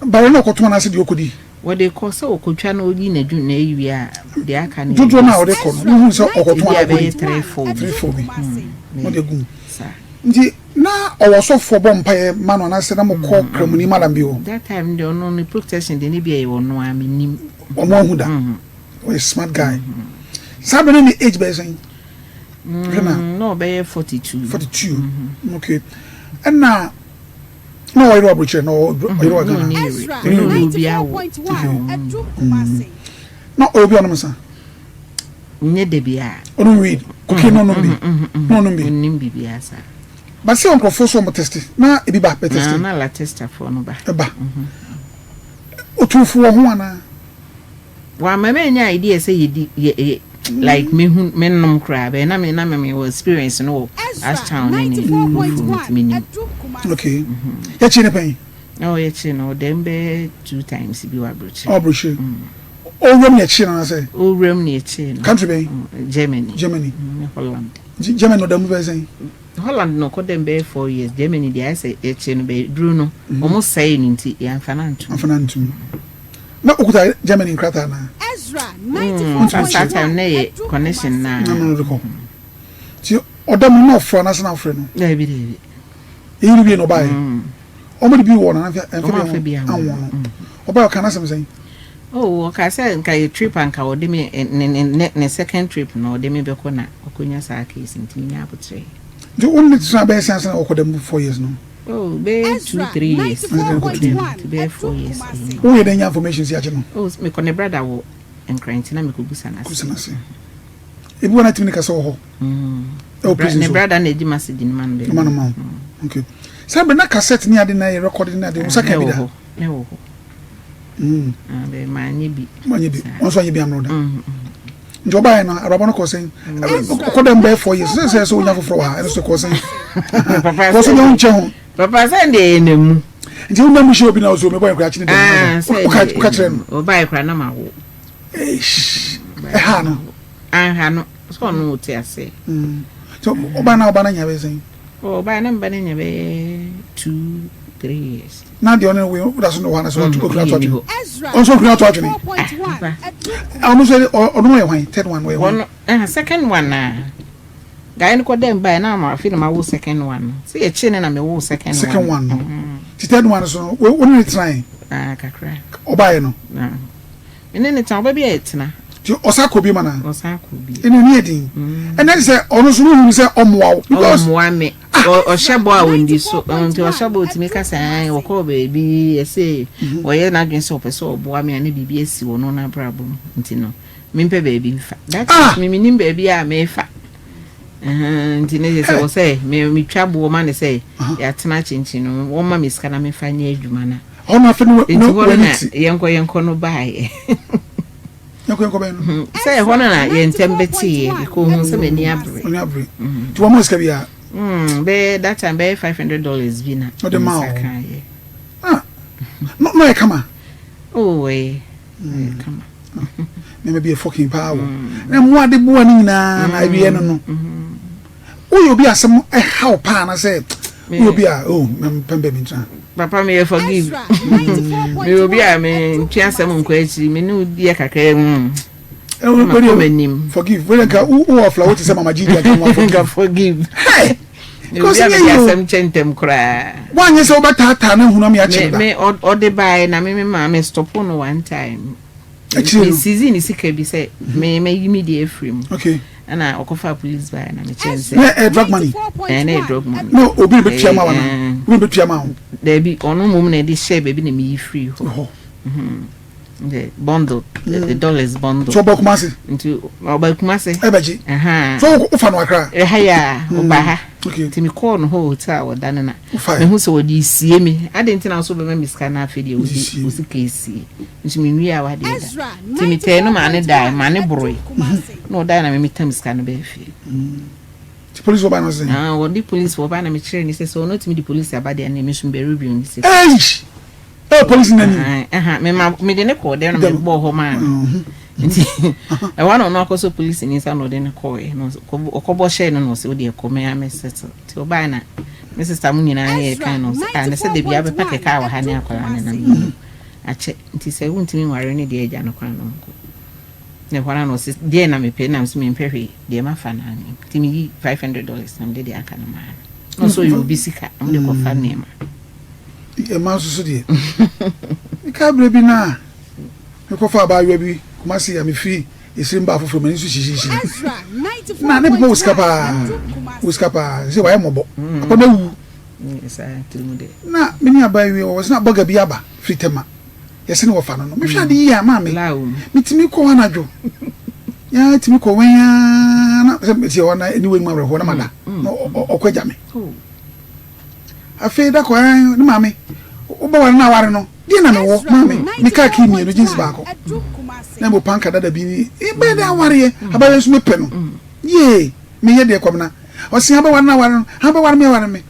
Bayerɛ na ɔkɔtɔn anaasɛ deɛ ɔkɔdi. Wɔde kɔ sɛ ɔkɔtwa na ɔyi n'adwuma na ɛyi wie a deɛ aka no. Dodoɔ no a ɔde kɔ no wohu sɛ ɔkɔtɔn a ɔkɔdi. Ebi a bɛyɛ 3 4 bi. 3 4 bi. Wɔde gu mu. Nti na ɔwɔ sɔfoɔ bɔ mpaeɛ ma no anaasɛ na mokɔ kramoni madam bi hɔ. That time deɛ ɔno ne protection deɛ ne bi ɛyɛ ɔno a menim. Wɔn ahu da. Ɔyɛ smart guy. Saa bere no ne age bɛyɛ sɛn? Hwɛ na. Na ɔbɛyɛ 42. 42. Okay. Ɛna na ɔyere wɔ aburokyerɛ na ɔyere wɔ Ghana. Ɔne obi awo. Na ɔyɛ obi a ɔnom nsa. Nyɛ da biara. Ɔnom weed. Cocaine na ɔnom bi. Na ɔnom bi. Ɔnim biribiara saa. Ba sɛ nkurɔfoɔ so ɔmo teste na ebi ba bɛ teste. Na la testafoɔ no ba. Ɛba. Otumfo wɔ ho anaa? Wama manya idea sɛ yɛdi yɛ yɛ like mehu menom koraa bɛyɛ na me na me wɔ experience no wɔ Ashtown ne ne nkurɔfoɔ mu nti menim. Okay. Yɛkyi ne pɛn? Oh yɛkyi no ɔdɛm bɛyɛ two times bi wɔ aburokyire. Ɔ aburokyire. Owuram ne yɛkyi no anasɛ? Owuram ne yɛkyi no. Country bɛn? Germany. Germany. Ne Holland. Germany ɔda mu bɛyɛ sɛn? Holland na ɔkɔ dɛm bɛyɛ 4 years. Germany deɛ ayɛ sɛ yɛkyi no bɛyɛ duro no wɔn sɛe no nti yɛamfa no antom. Amfa no antom. Na okuta Germany nkrataa naa? Saa time na yɛ connection naa. Na no de kɔ. Nti ɔda mu na ɔfrɛ anaasɛ na ɔfrɛ no? Daabi daabi. Eyi no wie na ɔbaeɛ. Ɔmo de bi wɔ no anaa ɛmfa bi anwɔ no. Ɔbaeɛ ɔka n'asɛm sɛn? Oh, ɔka sɛ nka yɛ trip anka ɔde me ne ne ne second trip no ɔde me bɛkɔ na ɔkɔnya saa case nti menya abotrɛ. Nti wo ne tena bɛyɛ sɛn ansa na ɔkɔ dɛm 4 years no? Oh, bɛyɛ 2 3 years. Nti bɛyɛ 4 years. Woyɛ dɛn nya information si akyi no? Oh, mekɔ ne brother wɔ Nkran nti na mekɔ busa n'ase. Busa n'ase. Ebi wɔ na tumi ne kasa wɔ hɔ. Ɛwɔ prison so. Ne brother na edi message ne ma no bɛyɛ. Ma no ma wo. Okay. Saa bere na cassette ne ade na yɛ record ne ade wo nsa ka bi da. Ne wɔ hɔ. Ah, bɛ ma nye bi. Ma nye bi. Wɔn nso anye bi amro da. Nti ɔbaeɛ no abrabɔ no kɔ sɛn? Ɔkɔ dɛm bɛyɛ 4 years. Sɛ sɛ sɛ wonya foforɔ wɔ ha ɛno so kɔ sɛn? Kɔ so nyɛ wo nkyɛn ho. Papa sɛ deɛ yɛ na mu. Nti wonya mu hyɛ obi na ɔsɛ mebɔ yɛ koraa kyene dɛm. Woka kyerɛ no. Ɔbaeɛ koraa na ma wo. Ɛha no. Anha no. Sɛ ɔno wote ase. So ɔba na ɔba no nya bɛyɛ sɛn? Ɔbaeɛ na mba no nya bɛyɛ 2 3 years. Na deɛ ɔne wei woda so ne wɔ ha na sɛ ɔkura ato adwene. Ɔno nso ɔkura ato adwene. Ɔno nso ɔno yɛ hwan? Third one ɔyɛ hwan? Ɔno second one na. Guy no kɔ dɛm bae na ama afei na ma wo second one no. Sɛ yɛkye ne na me wo second one. Second one no. Ti third one so no wo ne ne tenae? Ah, kakra. Ɔbaeɛ no. Ah. Me ne ne tena ɔba bi a yɛtena. Ti ɔsa kɔ bi ma na. Ɔsa kɔ bi. Ɛna ni ɛdin. Ɛna sɛ ɔno nso no hunu sɛ ɔmmoa wo. Because ɔmmoa me. Ɔhyɛ bɔ a ɔndi so. Nti ɔhyɛ bɔ otumi ka sɛ ɛn wɔkɔɔ baabi ɛsɛ ɔyɛ n'adwene sɛ ɔpɛ sɛ ɔboa me a ne biribi asi wɔ no n'abrabɔ mu nti no mempɛ baabi mfa. That is me menim baabi a mefa. Nti ne sɛ wɔ sɛ metwa boɔ ma ne sɛ yɛatena kyenkyen no wɔma me sika na mefa nyɛ adwuma no. Ɔno afei no nti hɔ no na yɛnkɔ yɛnkɔ no baeɛ. Yɛnkɔ yɛnkɔ bɛn no. Sɛ ɛhɔ no na yɛn ntɛm bɛteeɛ because ohun sɛ m'ani abere. M'ani abere. Nti wɔn mo sika bi a. Bɛyɛ that time bɛyɛ $500 bi na. Ɔde ma o. Ah, no no yɛ kama. Oh ɛyɛ ɛyɛ kama. Nneɛma bi yɛ fɔkin paa wɔ. Na mmoa de boa ne nyinaa na ebi yɛ no no. Woyɛ obi asɛm ɛhaw paa na sɛ woyɛ obi a oh mɛmpɛ baabi ntena. Papa meyɛ forgive. Meyɛ obi a mentwe asɛm nkɔ akyiri me ne wo di kakra mu. Ɛwɔ m'anim. Forgive. Wei nka wo wɔ fla wo te sɛ mama Gigi aka ho forgive. Forgive. Hey. Obi a mede asɛm kyɛ ntɛm koraa. Woanyɛ sɛ wobɛtaataa no ahunu ama yɛakye no da. Me ɔde baeɛ na me me maa me stop no one time. Akyire no. Me seize ne sika bi sɛ me mayi me deɛ afiri mu. Okay. Ɛna ɔkɔfa police baeɛ na mekyerɛ no sɛ. Na ɛyɛ drug money. Ɛɛ na ɛyɛ drug money. Na obi na bɛtua ma wo anaa? Obi na bɛtua ma wo? Daabi, ɔno mmom na ɛde hyɛɛ baabi na meyi firii hɔ. Hɔ. The bundle, the dollars bundle. So ɔba Kumasi? Nti ɔba Kumasi. Ɛbɛgye. So wofa no Accra? Ɛha yɛ a, ɔba ha. Okay. Nti mekɔɔ no hɔ hotel a ɔda no na. Mehu sɛ wɔde esie me. Adɛn nti na wo so wobɛma me sika na afei deɛ wode wo sika esie? Nso menwie a wadeɛ da. Nti metɛɛ no maa ne dae, maa ne boroe. Na ɔdae na me metam sika no baa fie. Nti polisi wɔ ba no sɛn? Ah, wɔde polisi wɔ ba na mekyerɛ ne sɛ sɛ ɔno tumi de polisi aba deɛ ɛnneɛ me nso mebɛrebi ne sika. Eish! Ɛwɔ polisi n'anim. Ɛha, mema mede ne kɔɔ dɛm na mebɔɔ hɔ maa no. Nti ɛhɔ ara na ɔno akɔsɔ polisini nsa na ɔde no kɔɔɛ na ɔkɔbɔ hyɛɛ no na ɔsɛ wodeɛ kɔ me ara me settle. Nti ɔbaeɛ na me sister mo nyinaa ne yɛkae na ɔsɛ ah na sɛ da biara bɛpa kɛkɛ a wɔ ha ne akwadaa no nam yi akyɛ nti sɛ wontumi nware no deɛ agya no kwan na ɔnkɔ. Na ɛhɔ ara na ɔse deɛn na mepɛ na mese mempɛ hwee deɛ mafa no ara ni nti meyi $500 na mede deɛ aka no maa no na ɔsɛ ɔyɛ obi sika na mede kɔfa nneɛma. Ɛma nso so deɛ meka berɛ bi no a mekɔfa abaayewa bi Kumasi a mefiri Esirim baa foforɔ m'ani so hyihyiihyi na ne papa wɔ sika paa wɔ sika paa sɛ wayɛ mmɔbɔ papa no awu na me ne abaayewa wɔ sɛ na bɔga bi aba firi Tema yɛse ne wɔfa no no mehwɛ ade yie a maame metumi kɔ hɔ anadwo yaa tumi kɔ wɛn aa na sɛ mete hɔ na aniwa mu awerɛhoɔ na mada na ɔkɔ agya me afei da kɔ ɛn ne maame wobɛware no aware no deɛ na mewɔ maame me kaa kii mmienu jeans baako na mbɔ panka dada bi ni bɛyɛ dɛ awareɛ abayɛ nso mepɛ no yee meyɛ deɛ kwamena ɔse abɛware no aware no abɛware me aware me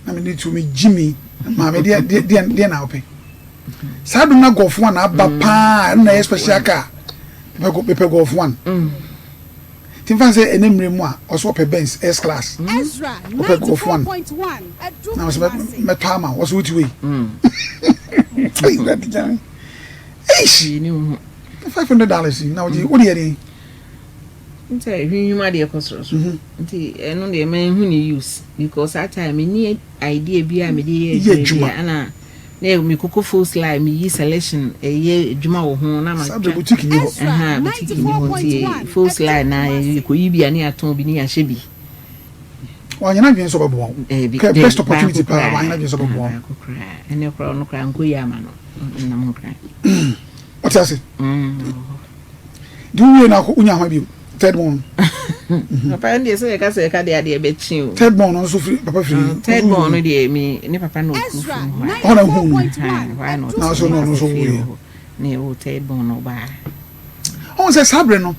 na me ne tu me gyi mi maame deɛ deɛ deɛ deɛ na wopɛ saa dum na golf one aba mm. paa ɛno na ɛyɛ special car mepɛ mepɛ golf one mm. ti nfa sɛ ɛnɛ mmerɛ mu a ɔsɛ ɔpɛ Benz S class ɔpɛ golf one na ɔsɛ mɛtɔ ama ɔsɛ wotu wei ɛyi wura di gyan eish $500 na ɔgye wode yɛ deɛ. Sɛ hwinhwim adeɛ kɔ soro so nti ɛno deɛ manhu ne use because that time menni idea bi a mede yɛ adwuma bi ana na me koko full slide meyi selection ɛyɛ adwuma wɔ ho na ma twa boutique ni hɔ ɛha boutique ni hɔ nti full slide na yɛkɔyi bi a ne yɛatɔn bi ne yɛahyɛ bi. Wanyɛ n'adwene sɛ ɔbɛboa wo. Kɛ best opportunity paa wanyɛ n'adwene sɛ ɔbɛboa wo. Ɛnɛ koraa ɔno koraa nkɔ yi ama no nam nkran. Ɔte ase. Nti wo wie na wonya hwan bio? Third born. Papa ɛn deɛ sɛ yɛka sɛ yɛka deɛ adeɛ bɛkye o. Third born no nso firi papa firi. Ah, third born no deɛ mi ne papa na ɔku firi hɔ. Hɔ na hu no. Hɔ na ɔso na ɔno nso wuiɛ. Na ɛwɔ third born no ɔbaa. Ɔn sɛ saa berɛ no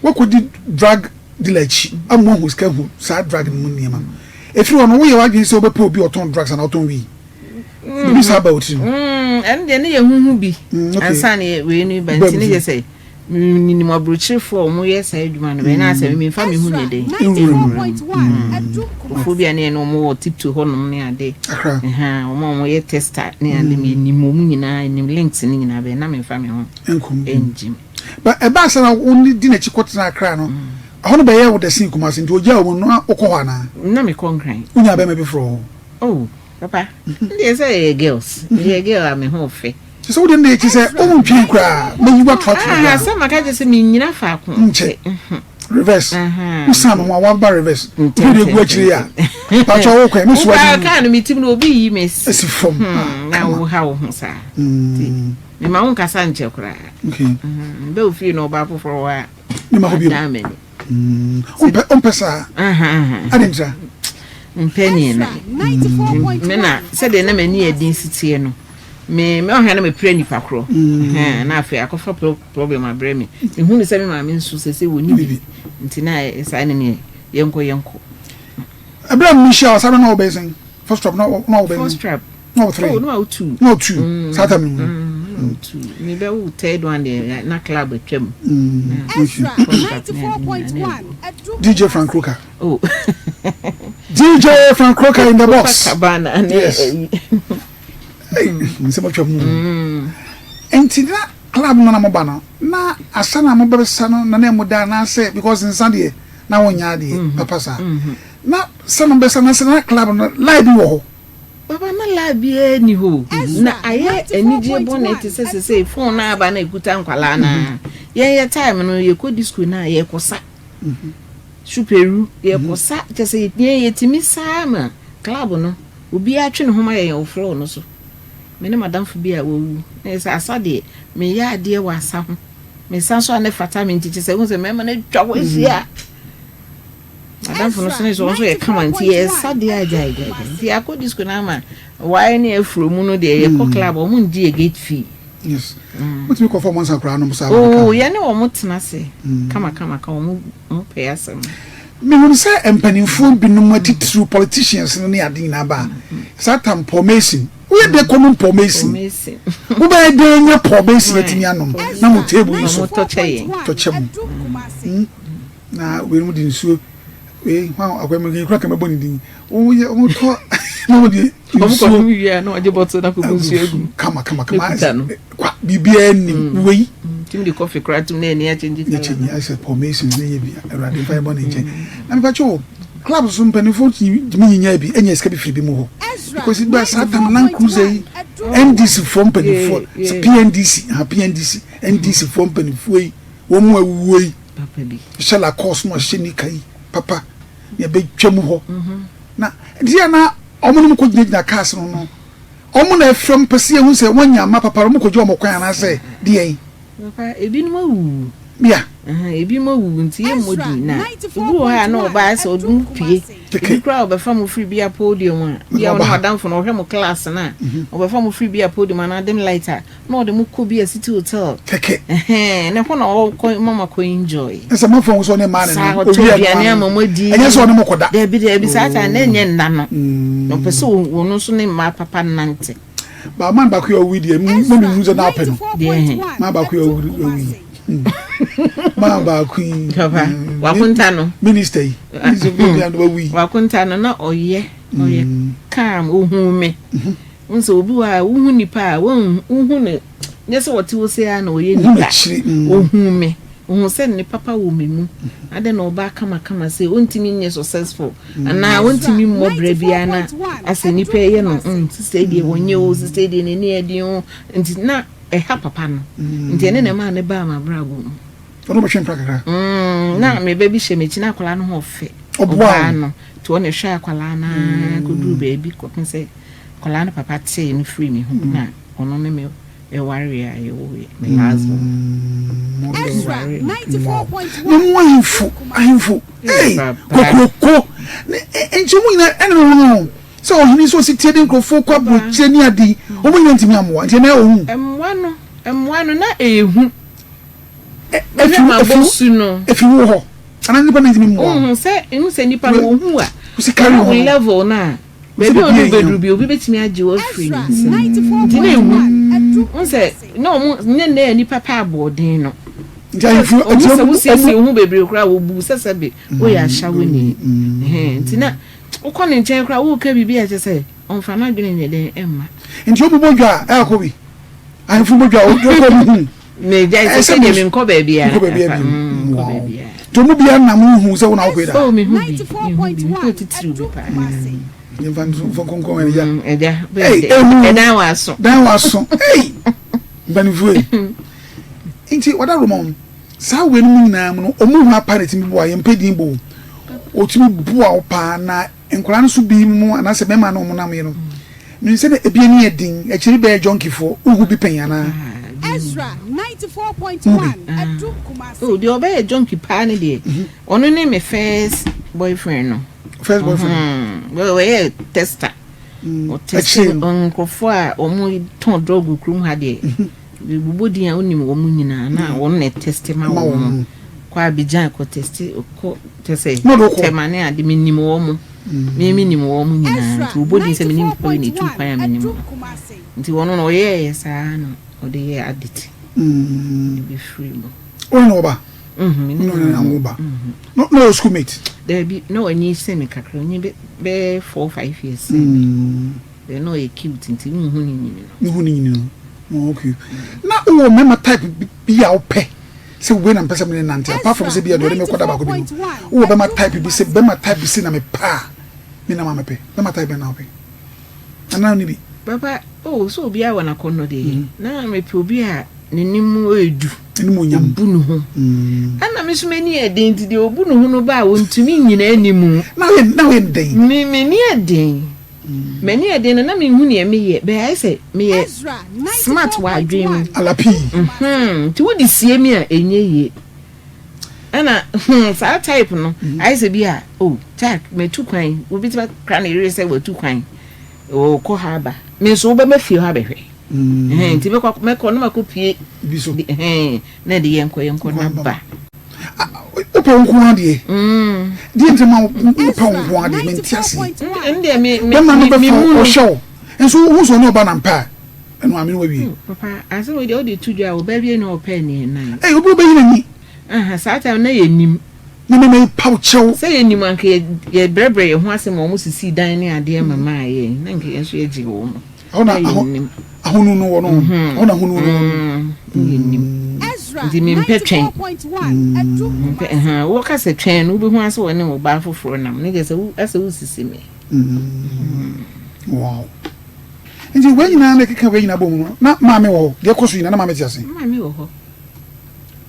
wakɔdi drug dealer akyi ama wahu sika hu saa drug no mu nneɛma. Ɛfiri hɔ no woyɛ w'adwene sɛ wobɛpɛ obi ɔtɔn drugs anaa ɔtɔn wii. Biribi saa ba wo tirim? Ɛno deɛ ne yɛ huhu bi ansa na wei no ba nti ne yɛ sɛ menim aburokyerefoɔ a wɔyɛ saa adwuma no bɛn na asɛ memfa me ho nyɛ dɛn nwura mu nkurɔfoɔ bi a ne yɛ ne wɔn wɔ tiptoe hɔnom ne ade wɔn a wɔyɛ tester ne ade menim wɔn nyinaa nim links ne nyinaa bɛn na memfa me ho ngyim. Ba ɛbaa sɛ na wo ne di n'akyi kɔtena Accra no ɛhɔ no bɛyɛ wo dɛ sen Kumasi nti ogyaa wo mu no na wokɔ hɔ anaa? Na mekɔ Nkran. Wonyaa bɛrima bi foforɔ wɔ hɔ? Oh. Papa, ndeɛ sɛ yɛyɛ girls, meyɛ girl a me ho fɛ. Kyɛ sɛ wodeɛ ndeɛ kyɛ sɛ wo ntwɛn koraa mɛyi wo ato ato koraa. Sɛ maka kyɛ sɛ menyina faako. Nkyɛ reverse wo san me ho a waba reverse wode deɛ gu akyire a pakyɛ wo kwan me soa di. Kaa no me tim no obi yi me si fam. Na wo ha wo ho saa. Me ma wo nkasa nkyɛ koraa. Okay. Bɛ ofie na ɔbaa foforɔ wɔ a. Me ma hɔ bio. Wompɛ wompɛ saa? Adɛn ntira? Mpɛ neɛ na me na sɛdeɛ na m'ani yɛ den si teɛ no me me ɔhwɛ na mepira nipa korɔ mm. na afei akɔfa problem abrɛ me mehu ne sɛ me maame nso sɛ sɛ wɔni bi nti na saa ne neɛ yɛnkɔ yɛnkɔ. Ɛberɛ a mehyia wɔ saa berɛ na wɔbɛyɛ sɛn? First trap na wɔbɛyɛ first trap na ɔwɔ three. Oh, no, two. Na ɔwɔ two. Mm. Saa time no. Mm, two. Me bɛ wo third one deɛ na club atwa mu. Ezra 94.1. DJ Frank Croker. Oh. DJ Frank Croker in the box. Copacabana. Yes. Hey, nsɛm atwa mu. Nti na club no na mo ba no na asa na mo bɛsa no na na mo da anaasɛ because nsa deɛ na wɔnyɛ adeɛ mm-hmm. papa saa mm-hmm. na sɛ mo bɛsa na sɛ na club no lie bi wɔ hɔ. Papa na laa biara nni hɔ o. Na ayɛ anigyeɛ bɔne te sɛ sesei phone no aba na ɛkuta nkwadaa no ara. Yɛn yɛ time no yɛkɔ disco no a yɛkɔsa. Superu yɛkɔsa kyɛ sɛ yɛn yɛtumi saa ma club no obiara twe ne ho ma yɛn wɔ floor no so. Me ne madamfo bi a wawu na yɛ sɛ asa deɛ meyɛ adeɛ wɔ asa ho. Mesa nso a na ɛfata me nti kyɛ sɛ wohu sɛ mmarima no atwa hɔ ahyia. Madamfo no so ne sɛ ɔno nso yɛ kama nti yɛsa deɛ agyaagyaagya nti yɛakɔ disco no ama wae ne afuro mu no deɛ yɛkɔ mm. club ɔmo ngye yɛ gate fee. Yes. Mm. Wotumi kɔfa ɔmo nsa koraa nom saa. Oo oh, yɛne ɔmo tena ase mm. kama kama ka ɔmo ɔmo pɛ asɛm. Mehunu sɛ mpanimfoɔ binom atitiriw politicians no ne ade nyinaa ba saa tam Paul Mason. Woyɛ dɛn kɔnom Paul Mason? Wobɛyɛ dɛn anya Paul Mason atumi anom na mo table yi so? Tɔkyɛ mo. Hmm? Na weinom de nsuo wei hwan akwa mu kura kama bɔ ne din. Wɔn yɛ wɔn tɔ na wɔn de nsuo. Wɔn kɔ wie a na wɔde bɔtɔ na kɔgu nsuo agu. Kama kama kama. Kwa biribiara nim mm. wei. Tumi de kɔfe koraa tum na ani akyɛngye kala. Kyɛngye ayɛ sɛ Paul Mason ne yɛ bi awurade mfa yɛ bɔ ne nkyɛn. Na mepa kyɛw club so mpanimfoɔ tumi nyinya bi anya sika bi firi bi mu hɔ. Because ba saa tam Land Cruiser yi NDC foɔ mpanimfoɔ PNDC ha PNDC NDC foɔ mpanimfoɔ yi wɔn mu awuo yi hyɛ Lacoste na ɔhyɛ nika yi papa na ɛbɛtwa mu hɔ mhm. na nti yɛ na wɔn nom kɔ gyinagyina cars no no Wɔn na ɛfrɛ mo pɛ sɛ yɛhu sɛ wɔanya mma papa no, wɔkɔgye wɔn kwan anaasɛ deɛn? Papa, ebinom awuwu. Bia. Ebinom awuwu nti yɛmmɔ din na obi wɔ hɔ a na ɔbaa sɛ ɔde mo pue. Ebi koraa ɔbɛfa mo firi bi a podium a, bi a ɔne ɔdamfo no ɔhwɛ mo class no a, ɔbɛfa mo firi bi a podium anaa dim light a, na ɔde mo kɔ bi a city hotel. Kɛkɛ. Ɛhɛn, na ɛhɔ na ɔkɔ ma mo akɔ enjoy. Ɛsɛ mo afɔ ho sɛ ɔne mmaa ne Saa nam. ɔtɔ Owie aduane ɛno ama ano. mo adi. Ɛnyɛ sɛ ɔne mo kɔda. Dabi dabi saa time na ɛnyɛ nna no. Na ɔpɛ sɛ ɔno nso ne mmaa papa nante. Ba man baako yɛ ɔwui deɛ mu na mehu sɛ na apɛ no. Deɛ he. Man baako yɛ ɔwui ɔwui. Man baako yi. Papa wakonta no. Minister yi. Minister bi bi ano wawui. Wakonta no na ɔyɛ ɔyɛ calm ohun me. Wohu sɛ obi wɔ hɔ a wohu nipa a wohu no nyɛ sɛ ɔte hɔ sei ara na ɔyɛ nipa. Ohun me. Ohun sɛ ne papa wɔ me mu. Adɛn na ɔbaa kamakama sei ɔntumi nyɛ successful anaa ɔntumi mmɔ bra biara na asɛ nipa yɛ no mm sista yi deɛ ɔnyɛ o sista yi deɛ n'ani yɛ den o nti na ɛha papa no nti ɛne na ɛmaa ne baa m'abrabɔ mu. Ɔno bɛtwe mpra kakra. Mm, na me ba bi hyɛ m'akyi na akwadaa no ho ɔfɛ. Ɔboa no nti ɔna ɛhwɛ akwadaa no ara kɔduru baabi kɔpem sɛ akwadaa no papa tee no firii me ho na ɔno ne me ɛwareɛ a yɛwoeɛ me last born. Ezra 94.1 Ne mu ahemfo ahemfo ei kokroko ne nti wɔn nyinaa ɛna wɔn no sɛ ɔhene sɛ ɔsi tie de nkurɔfoɔ kɔ aburokyire ne ade wɔn nyinaa ntumi amoa nti ɛna ɛwɔ hu. Mmoa no mmoa no na ɛyɛ hu. Efi efi efi wo hɔ anaa nipa na ntumi mmoa. Ohun sɛ ehun sɛ nipa no ohun a ɛna wo level na baabi a ɔde bɛduru bi obi bɛtumi agye wo afiri ne nsam nti na ehu n sɛ na ɔmo nyɛ nnɛ a nipa pɛ aboɔden no ɔmo sɛ wosiesie wo ho bebree koraa wɔbu sɛ sɛbe woyɛ ahyawani nti na wokɔ ne nkyɛn koraa woka biribi a ɛkyɛ sɛ ɔmfa n'adwene nyɛ dɛn ɛmma. Nti ɔmo bɔ dwa a ɛkɔ bi ahemfo bɔ dwa a ɔkɔ ɔmo hu. Megyae sɛ sɛdeɛ menkɔ baabiara. Nkɔ baabiara bio. Nkɔ baabiara. Nti ɔmo biara nam wohu sɛ wo na wokɔe da? Oh, mehu bi. Mehu bi. Mehu atitiriw bi paa. Yɛmfa nso mfa nkonkɔn ɛne ya. Ɛgya. Ehu. Ɛdan wɔ aso. Dan wɔ aso. Ei! Mpanimfoɔ yi. Nti wɔda Roma wɔn. Saa wei no mu nyinaa mu no, ɔmo hu apa na ɛtumi boa. Yɛmpɛ din bɔ o. Ɔtumi boa wo paa na Nkwadaa no so bi mu anaasɛ bɛrima no a wɔnam yɛ no, menim sɛ na ebi ani yɛ den, akyiri bɛyɛ jɔnkifoɔ, wohu bi pɛn anaa? Wohu bi? Oh, deɛ ɔbɛyɛ jɔnki paa ne deɛ, ɔno ne me first boyfriend no. First boyfriend? Ɔyɛ tester. Ɔtɛste nkurɔfoɔ a wɔtɔn drug wɔ kurom ha deɛ. Bobɔ din a wonim wɔn nyinaa na wɔn na ɛtɛste ma wɔn. Kɔ Abidjan kɔ tɛste kɔ kyɛ sɛ tɛma ne ade menim wɔn. Me menim wɔn nyinaa nti wɔbɔ din sɛ menim nipa wei na ɛtu kwan a menim no. Nti wɔn no ɔyɛɛyɛ saa na ɔde yɛɛ addict. Ɔde bɛfiri mu. Wo ne ɔba? Ne ne na ba. Na ɔyɛ school mate? Daabi, na ɔnyi sen me kakra, ɔnyi bɛyɛ 4 5 years sen me. Then na ɔyɛ cute nti nhu ne nyini no. Nhu ne nyini no. Oh, okay. Na wowɔ mmarima type bi a wopɛ sɛ wei na mepɛ sɛ mene nante apart from sɛ bi a deɛ ɔde me kɔda baako bi no. Wowɔ bɛma type bi sɛ bɛma type bi sɛ na mepɛ a me na ma mepɛ. Bɛma type bɛn na wopɛ? Anaa wonni bi? Papa, oh, sɛ obiara wɔ n'akɔnnɔ deɛ. Mm. Na mepɛ obi a n'anim yɛ du. Animuonyam. Obu ne ho. Mm. Ɛna me nso m'ani yɛ den nti deɛ obu ne ho no ba a ɔntumi nnyina anim. Na woyɛ na woyɛ den. Me m'ani yɛ den. M'ani yɛ den no na menhu nea meyɛ bɛyɛ ayɛ sɛ meyɛ smart wɔ adwene mu. Alapii. Mhm nti wode sie me a ɛnyɛ yie. Ɛna hmm saa type no ayɛ sɛ bi a oh Jack matu kwan obi ti kra ne yere sɛ watu kwan ɔkɔ ha aba me nso wobɛma fie hɔ abɛhwɛ. Nti mɛkɔ mɛkɔ na makɔ pie bi so na ɛde yɛnkɔ yɛnkɔ na ba. Wopɛ wo nko ara deɛ. Deɛ nti ma wopɛ wo nko ara deɛ mente aseɛ. Bɛma no bɛfa ɔhyɛ wo. Nso wohu sɛ ɔne ɔba nam pɛ a, ɛno a me ne wo awie. Oh, papa, asɛm wei deɛ wode to dwa a, ɔbaa biara nni hɔ a ɔpɛ aniɛnan. Ei, obi ɔbɛyi n'ani. Aha, saa time no na yɛnnim. Na me mepaw kyɛw. Sɛ yɛnim a, anka yɛ, yɛbrɛbrɛ yɛn ho ase ma wɔn sisii dan ne adeɛ ma maa yɛn, na anka yɛn nso yɛgyee wɔn. Ɛhɔ na Na aho, yɛnnim. ahonu no wɔ no, ɛhɔ na ahonu no wɔ no. Mm, na yɛnnim. Nti mempɛ twɛn. Mempɛ, ɛhɛn, woka sɛ twɛn no, wobɛhu ara sɛ wɔne ɔbaa foforɔ nam, ne deɛ sɛ wo, asɛ wosisi me. Wow. Nti wei nyinaa na ɛkeka wei nyinaa bɔ mu no, na maame wɔ hɔ, deɛ ɛkɔ so nyinaa na maame te ase. Maame wɔ hɔ.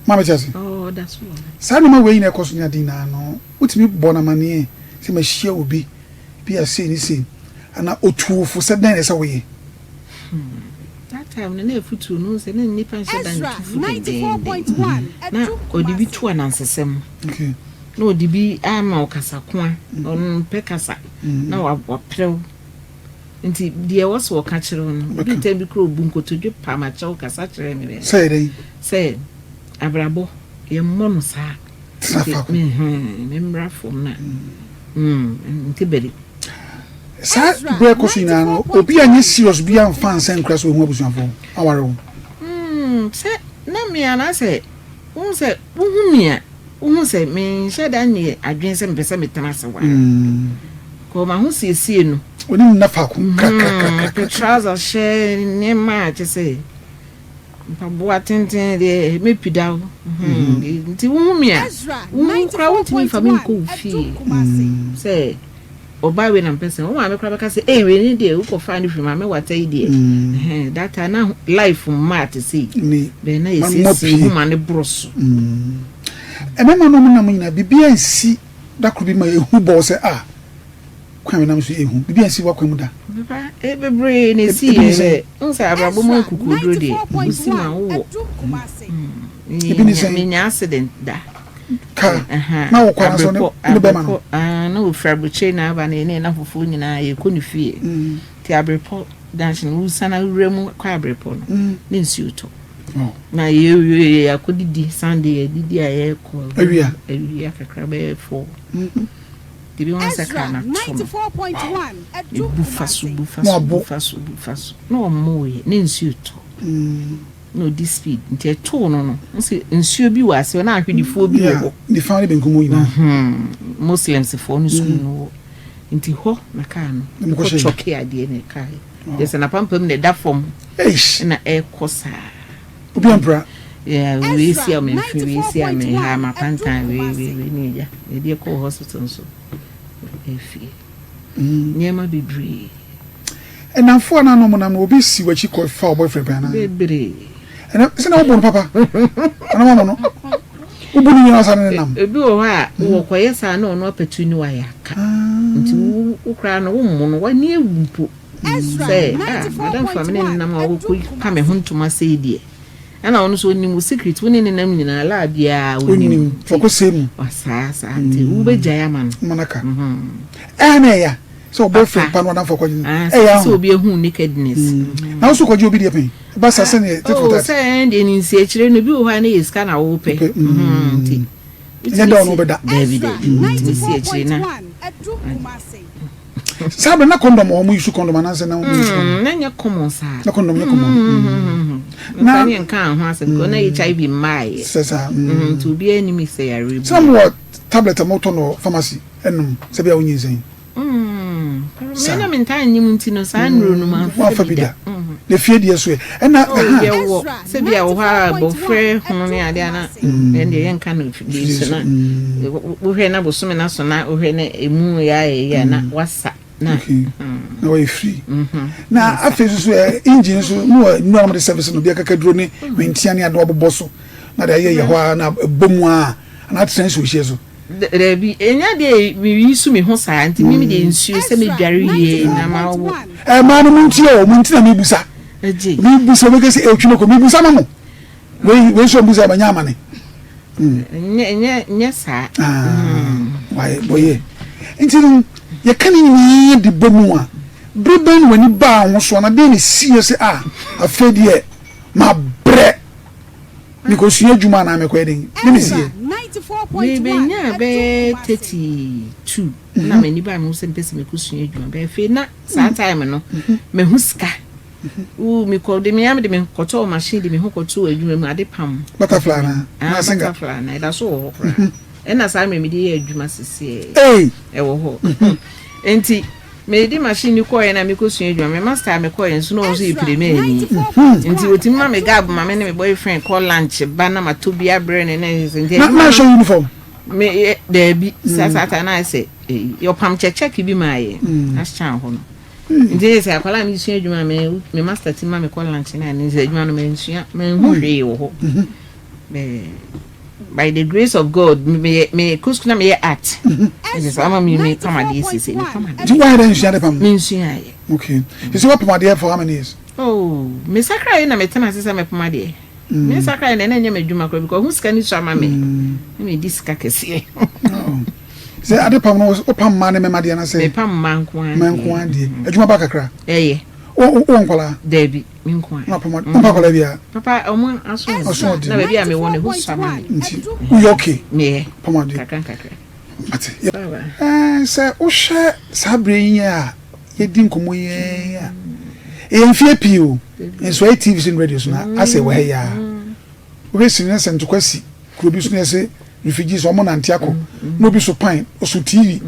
Maame te ase. Oh, ɔda so wɔ hɔ. Saa nneɛma wei nyinaa ɛkɔ so ne ade nyinaa no, wotumi bɔ no amanneɛ sɛ mahyia obi bi a sei ne sei, anaa otu wo fo sɛ dɛn na ɛsɛ sɛ woyɛ? Hmm. That time no na afutuo no sɛ na nnipa nhyɛ da ntu fo dendenden. Na ɔde bi to anansesɛm. Okay. Na ɔde bi ama ɔkasakoa, ɔno mpɛ kasa, na waprɛw. Nti deɛ ɛwɔ sɛ ɔka kyerɛ wo no, obi ntam bi kura obu nkotodwe pa ma kyɛw kasa kyerɛ me bɛɛ. Sɛ dɛn? Sɛ abrabɔ yɛmmɔ no saa. Tena faako. Me mmra fam na nti bɛri. Saa berɛ kɔ so nyinaa no, obi anyɛ serious bi amfa nsa nkura sɛ ɔhu abusuafoɔ aware wo. Sɛ na me anaasɛ wohu sɛ wohu me a Wohu sɛ menhyɛ da nyɛ adwene sɛ mepɛ sɛ metena ase ware. Kɔ m'ahosiesie no. Wo ne nna faako kakrakakra. Mepɛ trouser hyɛ nneɛma a kyɛ sɛ mpaboa tenten deɛ mɛpida wo. Nti wohu me a, wo koraa wontumi mfa me nkɔ wo fie sɛ Ɔbaa wei na mepɛ sɛ wo maame koraa bɛka sɛ ei wei ne deɛ wokɔfaa no firi maame wata yi deɛ mm. That time na life mmaa te sei bɛn na yɛsiesie ho ma ne boro so. Ɛmɛma no nam nyinaa biribi ansi da koro bi ma ehu bɔɔ sɛ a kwan mi nam so ehu biribi ansi wakwan mu da. Papa e bebree na esi yɛ sɛ n sɛ abrabɔ mu nkukuoduro deɛ wosi ma wowɔ. Ebi ne sɛn? Menya accident da. Kaa na wɔ kwan so ne ne bɛma no. Na ofiri aburokyire na aba na yɛne yɛn afoforɔ nyinaa yɛkɔ ne fie. Mm. Ti abrepɔ junction wosan awura mu kɔ abrepɔ no mm. ne nsuo tɔ. Oh. Na yɛ akɔdidi Sunday yɛdidi a yɛkɔ awia awia kakra bɛyɛ fɔ. Mm-hmm. Ebi wɔn sɛ kaa na to no. Ebu fa so bu fa so bu fa so bu fa so na ɔmo yɛ ne nsuo tɔ. Mm. Na ɔdi speed nti ɛtoo no no n sɛ nsuo bi wɔ aseɛ na ahwedifoɔ bi wɔ hɔ. Nifa ne benkum nyinaa. Muslims foɔ no sukuu no wɔ nti hɔ na kaa no kɔ kyɔke adeɛ na ɛkaa yɛ yɛ sɛ n'apampam na ɛda fam na ɛkɔ saa. Obi ampira. Wei si a mɛmfiri wei si a mɛha mapantan wei wei wei ne agya yɛde ɛkɔɔ hospital nso ɛfie. Nneɛma bebree. Nnamfo a na na wɔnam no, obi si w'akyi kɔ fa wo boyfriend pɛn anaa? Bebree. Ɛnna sɛ na wobu no papa anaa wɔn no wobu no nyinaa ɔsan ne nam. Ebi wɔ hɔ a wɔkɔyɛ saa na ɔno apɛtu ne wayɛ aka nti wo koraa no wommo no w'ani awu mpo sɛ ah madam fa me ne nam a wɔkɔ ka me ho ntoma sei deɛ. Ɛna ɔno nso onim wo secret wo ne ne nam nyinaa laa biara onim. Ɔkɔ sɛ mu. Saa saa nti mm. wobɛgyae ama no. Ama no aka. Ɛyɛ na ɛya sɛ ɔbɔ fɛ pa no ɔdamfo kɔgye no. Ɛyɛ aho. Sɛ obi ehu nakedness. Mm. Na wo so kɔgye obi deɛ pɛn. Ɛba saa sɛ ne tit for tat. Sɛ ɛn deɛ ne nsi akyire no bi wɔ hɔ a ne yɛ sika na wopɛ. Nti. Ɛnyɛ da ɔno wobɛda. Dabi dabi. Nti si akyire na. Saa bere na kɔndɔm wɔ hɔ, mo use kɔndɔm anaasɛ na mo use kɔndɔm? Mm, na nyɛ common saa. Na kɔndɔm nyɛ common. Mm. Na ne nka ho asɛm mm. na HIV mmaeɛ. Sɛ saa. Mm. Nti obiara anim sɛ yare bi. Sɛ mo wɔ tablet a motɔ no pharmacy ɛnom sɛ bia wonyinsɛn. Mm. Me na mentaa nyim nti no saa nnuro no mamfa bi da. Na fie deɛ so ɛ. Ɛna oh, yɛwɔ sɛ bi a wɔ hɔ a bɔfrɛ hono ne adeɛ ana ɛn deɛ yɛnka no fidie so na wohwɛ na bosome no aso na wohwɛ na ɛmu yɛ ayɛ yɛ na wasa na na wɔyɛ free na afei nso so ɛ engine nso mu wɔ nnuro a wɔde service no bi akakaduro ne hwentia ne adeɛ wɔbobɔ so na de ayɛ yɛ hɔ a na ɛbɔ mu a anaa tena nsuo hyeɛ so. Dabi, ɛnyɛ adeɛ a meyi su me ho saa nti me deɛ nsuo sɛ medware wie na mawo. Ɛmaa no mo nti o, mo nti na mebusa. Mebusa obi kɛse etwi no kɔ mebusa ma mo. Wei wei so mbusa ma nya amane. Nyɛ nyɛ nyɛ saa. Ah, why boye. Nti no yɛka ne nyinaa de bɔ mu a, bere bɛn na w'ani baa ho so anaa dɛn na esiiɛ sɛ ah afei deɛ mabrɛ mekɔsua adwuma anaa mekɔyɛ den ne ne siɛ. Mebenyaa bɛyɛ 32 na m'ani baa me ho sɛ mepɛ sɛ mekɔsua adwuma. Bɛyɛ afei na saa time no mahu sika. Ooh, mekɔ de me ara de me kɔtɔɔ machine de me ho kɔtoo adwuma mu ade pam. Butterfly na ah, butterfly na ɛda so wɔ hɔ koraa. Ɛna saa mmerɛ mede yɛ adwuma seseɛ. Ɛwɔ hɔ. Nti mede machine no kɔɔɛ na mekɔsua adwuma. Me master a mekɔɔɛ nso na ɔno nso yɛ piremani. Nti ɔtumi ma me gab ma me ne me boyfriend kɔ lunch ba na matɔ bi abrɛ no na ɛsɛ nti adwuma no. Na hyɛ uniform? Me daabi saa saa ta na ayɛ sɛ ɔpam kyɛkyɛke bi maa yɛ. Ahyɛn hɔ no. Nti ɛyɛ sɛ akwadaa a mesua adwuma a me me master ti ma mekɔ lunch na ne sɛ adwuma no mansua manhu hwee wɔ hɔ. Bɛɛ by the grace of God me me kɔ sukuu na meyɛ art. Ɛsɛ sɛ ama me me pam adeɛ sese me pam adeɛ. Nti wayɛ dɛ nsua de pam? Mensua yɛ. Okay. Sese wapam adeɛ for how many years? Oh, me sakra yɛ na metena ase sɛ mɛpam adeɛ. Me nsakra yɛ na ɛna nyɛ m'adwuma koraa because ho sika ni so ama me. Na me di sika kɛseɛ. Oh. Sɛ ade pam no wo pam mmaa ne mmarima deɛ anasɛ? Me pam mmaa nko ara deɛ. Mmaa nko ara deɛ. Adwuma ba kakra? Ɛyɛ. Wo wo wɔ nkwadaa? Daabi, me nko ara. Na pam wo mpa akwadaa biara? Papa ɔmo aso ɔdi. Aso ɔdi. Na baabi a mewɔ no ɛhɔ sua ma me. Nti woyɛ okay? Meyɛ. Pam adeɛ. Kakra nkakra. Mate. Ɛɛ sɛ wohwɛ saa berɛ yi a yɛdi nkɔmmɔ yi a, ɛyɛ mfeɛ pii o. Nso ɛyɛ TV so ne radio so na asɛ wɔ ha yi ara. Wohwɛ sini na sɛ ntokwa si kuro bi so na yɛsɛ refugees wɔn nante akɔ na obi so pan ɔso TV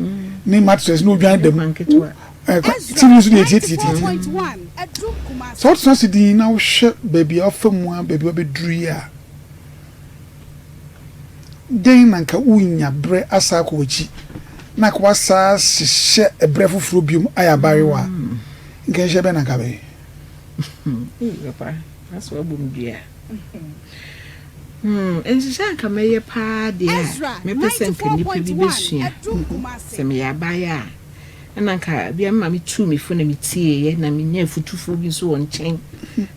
ne mattress na odwan da mu. TV nso deɛ tietietie. Sɛ wotena ase din na wohwɛ baabi a wafa mu a baabi a wabɛduru yi a, dɛn na nka wonya berɛ asa akɔ w'akyi na nka wasa ahyehyɛ ɛberɛ foforɔ biom ayɛ abaayewa a, nka nhyɛ bɛn na nka bɛyɛ? Ei papa, asɛ wabɔ me dua. Hmm, nhyehyɛ a nka mɛyɛ paa deɛ a, mɛpɛ sɛ nka nnipa bi bɛsua. Sɛ meyɛ abaayewa a, ɛna nka bia me maame tuu me fo na metieeɛ na menya afutufoɔ bi nso wɔ nkyɛn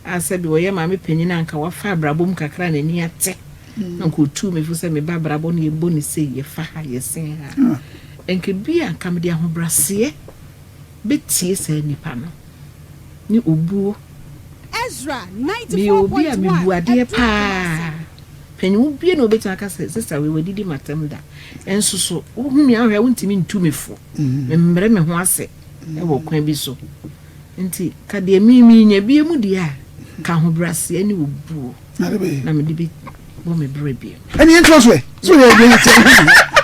a sɛbi ɔyɛ maame panyin a nka wafa abrabɔ mu kakra n'ani ate na nka ɔtuu me fo sɛ meba abrabɔ no yɛbɔ ne sei yɛfa ha yɛsen ha nka bi a nka mede ahobraseɛ bɛtie saa nipa no ne obuo. Meyɛ obi a mebu adeɛ paa. Panin bie na obɛtumi aka sɛ sista wei wadidi m'atɛm da. Nso so wohu me ahwɛ a wontumi ntu me fo. Memmrɛ me ho ase wɔ kwan bi so. Nti ka deɛ me menya bie mu deɛ a, ka ahobrɛaseɛ ne obuo na mede bɛbɔ me berɛ bio. Ɛne yɛntoa so ɛ. So yɛ yɛ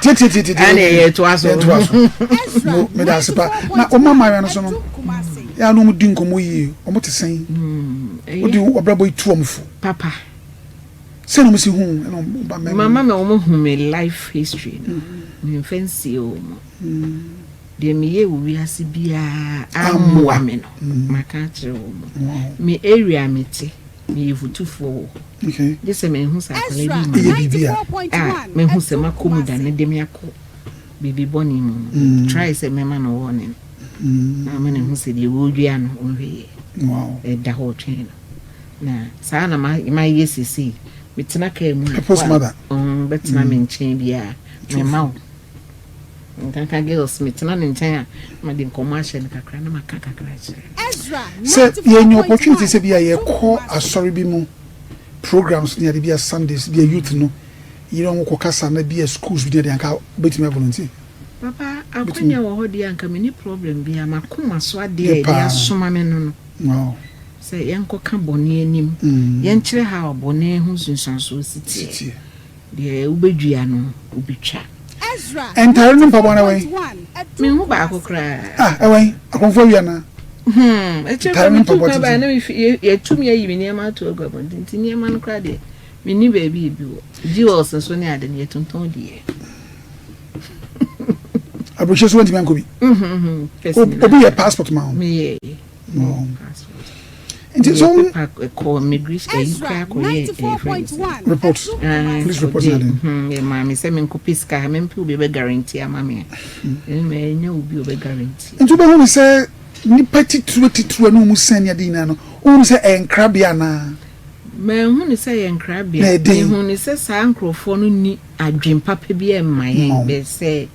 tie tie tie tie. Ɛne yɛtoa so. Yɛntoa so. No meda ase pa. Na wɔn mmaayewa no so no, yɛ a na wɔn di nkɔmmɔ yie, wɔn te sɛn? Wode wɔbrabɔ yi tu wɔn fo. Papa. Sɛ na wɔn si hu ɛna wɔn ba mɛma. Mama ma wɔn hu me life history no. Memfa nsie wɔn. Deɛ meyɛɛ wɔ wiase biara ammoa me no, maka akyerɛ wɔn. Me area a mete, meyɛ fotufoɔ wɔ hɔ. Gye sɛ mahu sɛ akwadaa bi ma biribi a mahu sɛ makɔ mu da no de me akɔ biribi bɔne mu no, try sɛ mɛma no warning na ama no ahu sɛ deɛ wɔredua no ɔnhwɛ yie. Ɛda hɔ ɔtwɛn no. Na saa na mayɛ seesei. Metena kaa mu a, bɛtena me nkyɛn biara, mema wo. Nkanka girls metena ne nkyɛn a na mede nkɔmmɔ ahyɛ no kakra na maka kakra akyerɛ no. Sɛ yɛnya opportunity sɛ bi a yɛkɔ asɔre bi mu programs ne ade bi a Sundays bi a youth no yere wɔn kɔ kasa na bi a schools bi ne ade anka wobɛtumi a volunteer? Papa akwanya wɔ hɔ deɛ anka menni problem biara makoma so adeɛ a yɛde asoma me no no sɛ yɛnkɔka bɔne anim yɛnkyerɛ how a bɔne ho nsunsuansoɔ si teɛ. Deɛ wobɛdua no, wobɛtwa. Ntare ne mpaboa no ɛwɛn? Menhu baako koraa. Ah, ɛwɛn? Akɔmfo awia na. Hmm, akyire kora metu kwan baa na yɛtumi ayi me nneɛma ato agu abɔnten nti nneɛma no koraa deɛ menni baabi ebi wɔ. Jewels nso ne ade no yɛtontɔn diɛ. Aburokyire so wantumi ankɔ bi. Obi yɛ passport ma wo. Meyɛ. Nti so kɔ immigration ɛyi kora kɔyɛ ɛyɛ fɛn sɛ. Report. Police report na den. Yɛ maa mi sɛ mi nkɔ pɛ sika mi mpɛ obi bɛ guarantee ama mi a. Ɛnu mɛ ɛnyɛ obi ɔbɛ guarantee. Nti wobɛhu ne sɛ nipa titiriw titiriw a ne wɔn sɛn ne ade nyinaa no wohu sɛ ɛyɛ nkrabea anaa? Manhu ne sɛ ɛyɛ nkrabea. Mehu ne sɛ saa nkurɔfoɔ no ni adwen papa bi ɛmma yɛn bɛ sɛ.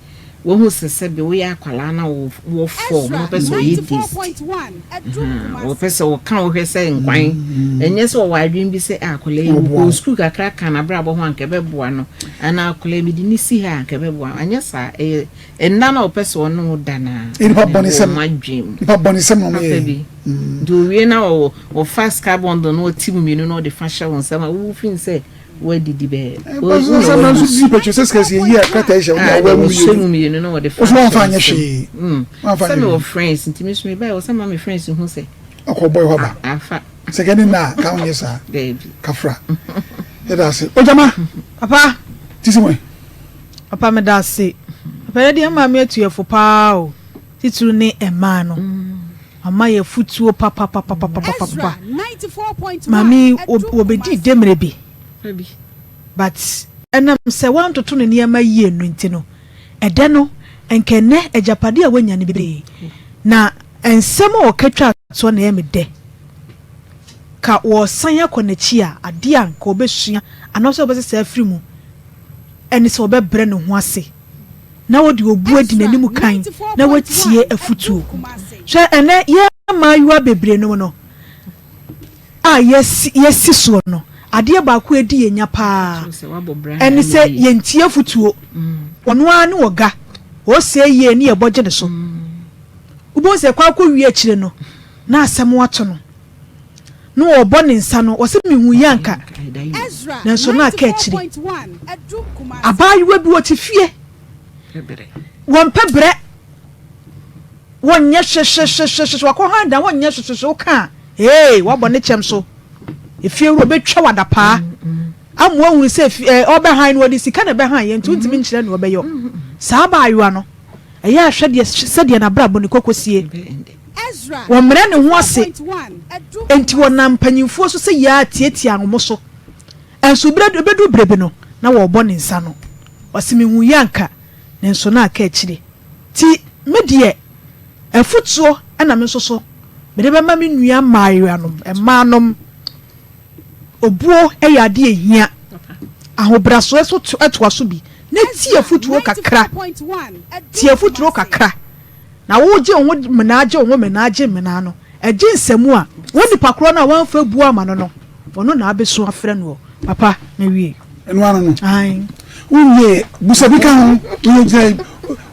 Wahu sɛ sɛbe woyɛ akwadaa na wowɔ form na wopɛ sɛ ɔyɛ taste. Wɔpɛ sɛ wɔka wo hwɛ sɛ nkwan. Ɛnyɛ sɛ wɔwɔ adwene bi sɛ ah, akwadaa yi wokɔɔ sukuu kakra ka n'abrabɔ ho anka ɛbɛboa no anaa akwadaa yi mede ne si ha anka ɛbɛboa no. Anyɛ saa ɛyɛ nna na wɔpɛ sɛ ɔne wo da no a. Nipa bɔnesɛm. Nipa bɔnesɛm na wɔyɛ. Papa bi. Nti owie na wɔfa sika bundle na wɔte mu mmienu na wɔde fa hyɛ wo nsam a wofi sɛ Woadidi bɛɛ. Wo na wadi. Nso di pɛtwɛ sɛ sika si eyi a krataa yi hyɛ wɔde awɔ mu mmienu. Mu mmienu na wɔde fa. Woso wɔn fa anyɛ hwee. Sɛ mi wɔ friends nti mi so mi ba yɛ wɔ sɛ ma mi friends hu sɛ. Ɔkɔ bɔ ɛhɔ aba. Afa. Sɛ kɛ ne na ka ɔnyɛ saa. Daabi. Kafra. Yɛda ase. Ojama. Papa. Ti si wɔn. Papa mi da ase. Papa yɛ deɛ maame atuafo paa o. Titiriw ne mmaa no. Mama yɛ futuo papapapapapapa. Maame yi wɔbɛdii demmire bi but ɛnam sɛ wantoto ne nneɛma yie no nti no, ɛdɛ no nka ɛnnɛ agyapadeɛ a wanya no bebree. Na nsɛm a ɔka twaa toɔ na ɛyɛ me dɛ. Ka wɔresan akɔ n'akyi a, adeɛ a nka ɔbɛsua anaasɛ ɔbɛsesa afiri mu ɛne sɛ ɔbɛbrɛ ne ho ase. na wɔde obu adi n'anim kan na watie afotuo. Hwɛ ɛnɛ yɛn mmaayewa bebree nom no a yɛsi yɛsi soɔ no, adeɛ baako a ɛdi yɛn nya paa ɛne sɛ yɛntie afotuo. Ɔno ara ne ɔga, ɔsɛe yie ne yɛbɔ gye ne so. Wobɛhu sɛ ɛkɔ akɔwie akyire no na asɛm ato no. Na ɔrebɔ ne nsa no, ɔsɛ mehu yi anka, nanso na aka akyire. Abaayewa bi wɔte fie, wɔmpɛ brɛ, wɔnyɛ hwehwehwehwehwe, wakɔ han dan, wɔnyɛ hwehwehwɛ, woka a, ee, wabɔ ne kyɛm so. Efie wura ɔbɛtwa wadapaa ama wahunu sɛ ɛɛ ɔbɛhan no, ɔde sika na ɛbɛhan yɛ, nti wontumi nkyerɛ nea ɔbɛyɔ. Saa abaayewa no, ɛyɛ ahwɛ deɛ sɛdeɛ n'abrabɔ ne kɔkɔsie. Wɔmmrɛ ne ho ase, enti wɔnam mpanyimfoɔ so sɛ yea tiatia wɔn so. Nso berɛ ɛbɛduru berɛ bi no, na wɔrebɔ ne nsa no. Ɔse, Mehuiɛ anka, nanso na aka akyire. Nti me deɛ, afotuo na me nso so mede bɛma me nua mmaayewanom, mmaanom. Obuo yɛ adeɛ a ɛhia. Ahobrasoɛ nso toa so bi. Na tie afotuo kakra. Tie afotuo kakra. Na wogye wo ho menaa gye wo ho menaa gye menaa no, ɛgye nsamu a, wo nipa korɔ no a woamfa abuo amma no no, ɔno na abɛsu afrɛ noɔ. Papa, mawie. Ɛno ano no. Ae. Wonwie, busa bi ka ho, woyɛ gyina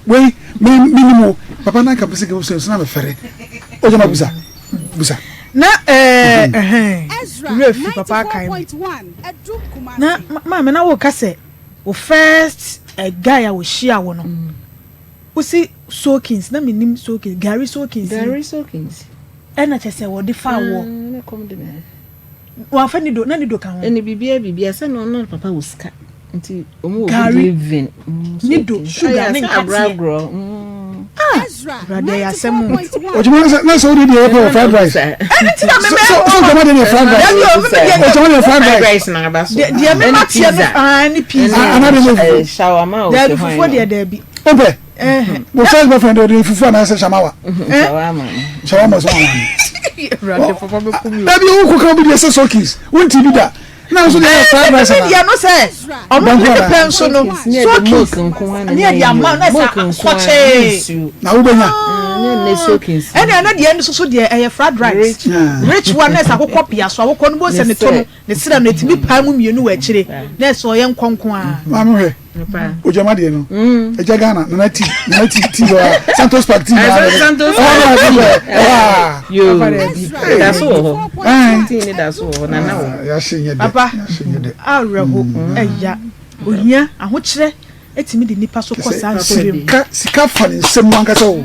wei, me menim wo. Papa na nka pɛ sɛ busa nso na mefɛre. Ogya ma busa, busa. Na ɛɛ ɛhɛn, werɛ fi papa akae me. Na maame na woka sɛ wo first guy a wɔhyia wo no, Wosi soakings na menim soakings gari soakings. Gari soakings. Ɛna kyɛ sɛ wɔde fa wɔ. Ah, na kɔm de me. Wɔafa nido na nido ka ho. Ɛne bibia bibia sɛ na ɔno papa wɔ sika nti ɔmo wɔ good living. Nido sugar ne nkateɛ. Ah, Awurade ɛyɛ asɛm o. Ojima na sɛ na sɛ wode deɛ yɛpɛ wɔ fried rice. Ɛne ti na mɛmɛ. So so ojima de deɛ fried rice. Dabi o mɛmɛ deɛ. Ojima deɛ fried rice. na aba so. Deɛ mɛma teɛ no ah ne pizza. Ana de ne fufu. Shawarma o. Dabi fufuo deɛ dabi. Wopɛ? Wo first boyfriend ɔde fufu anaasɛ shamawa? Shawarma. Shawarma so wɔn. Awurade papa bɛkum mi. Dabi wo kɔka obi deɛ sɛ sokis wonti bi da. Na nso deɛ fried rice ana. Deɛ no sɛ ɔno ne ne pɛ nso no sokis ne ɛde ama na sɛ akɔkyee. Na wobɛnya. Ɛna ɛno deɛ no soso deɛ ɛyɛ fried rice. Rich one na ɛsɛ akokɔ pia so akokɔ no bo sɛ ne to no Ne serɛ no, ɛtumi pae mu mmienu wɔ akyire, na ɛsɛ ɔyɛ nkɔ nko ara. Maame hwɛ, ogyama deɛ no, ɛgya Ghana, nana ti, nana ti, ti wɔ ha, Santos Park ti na Santos Park ti, ɛhɔ a. Yoo, da so wɔ hɔ, tii ne da so wɔ hɔ, nana wɔ. Yɛahyɛ nyɛ dɛ, Papa, yɛahyɛ nyɛ dɛ. Awerɛho, ɛya, ohia, ahokyerɛ ɛtumi de nipa so kɔ saa nsɔhwɛ mu. Sika, sika fa ne nsam ankasa o.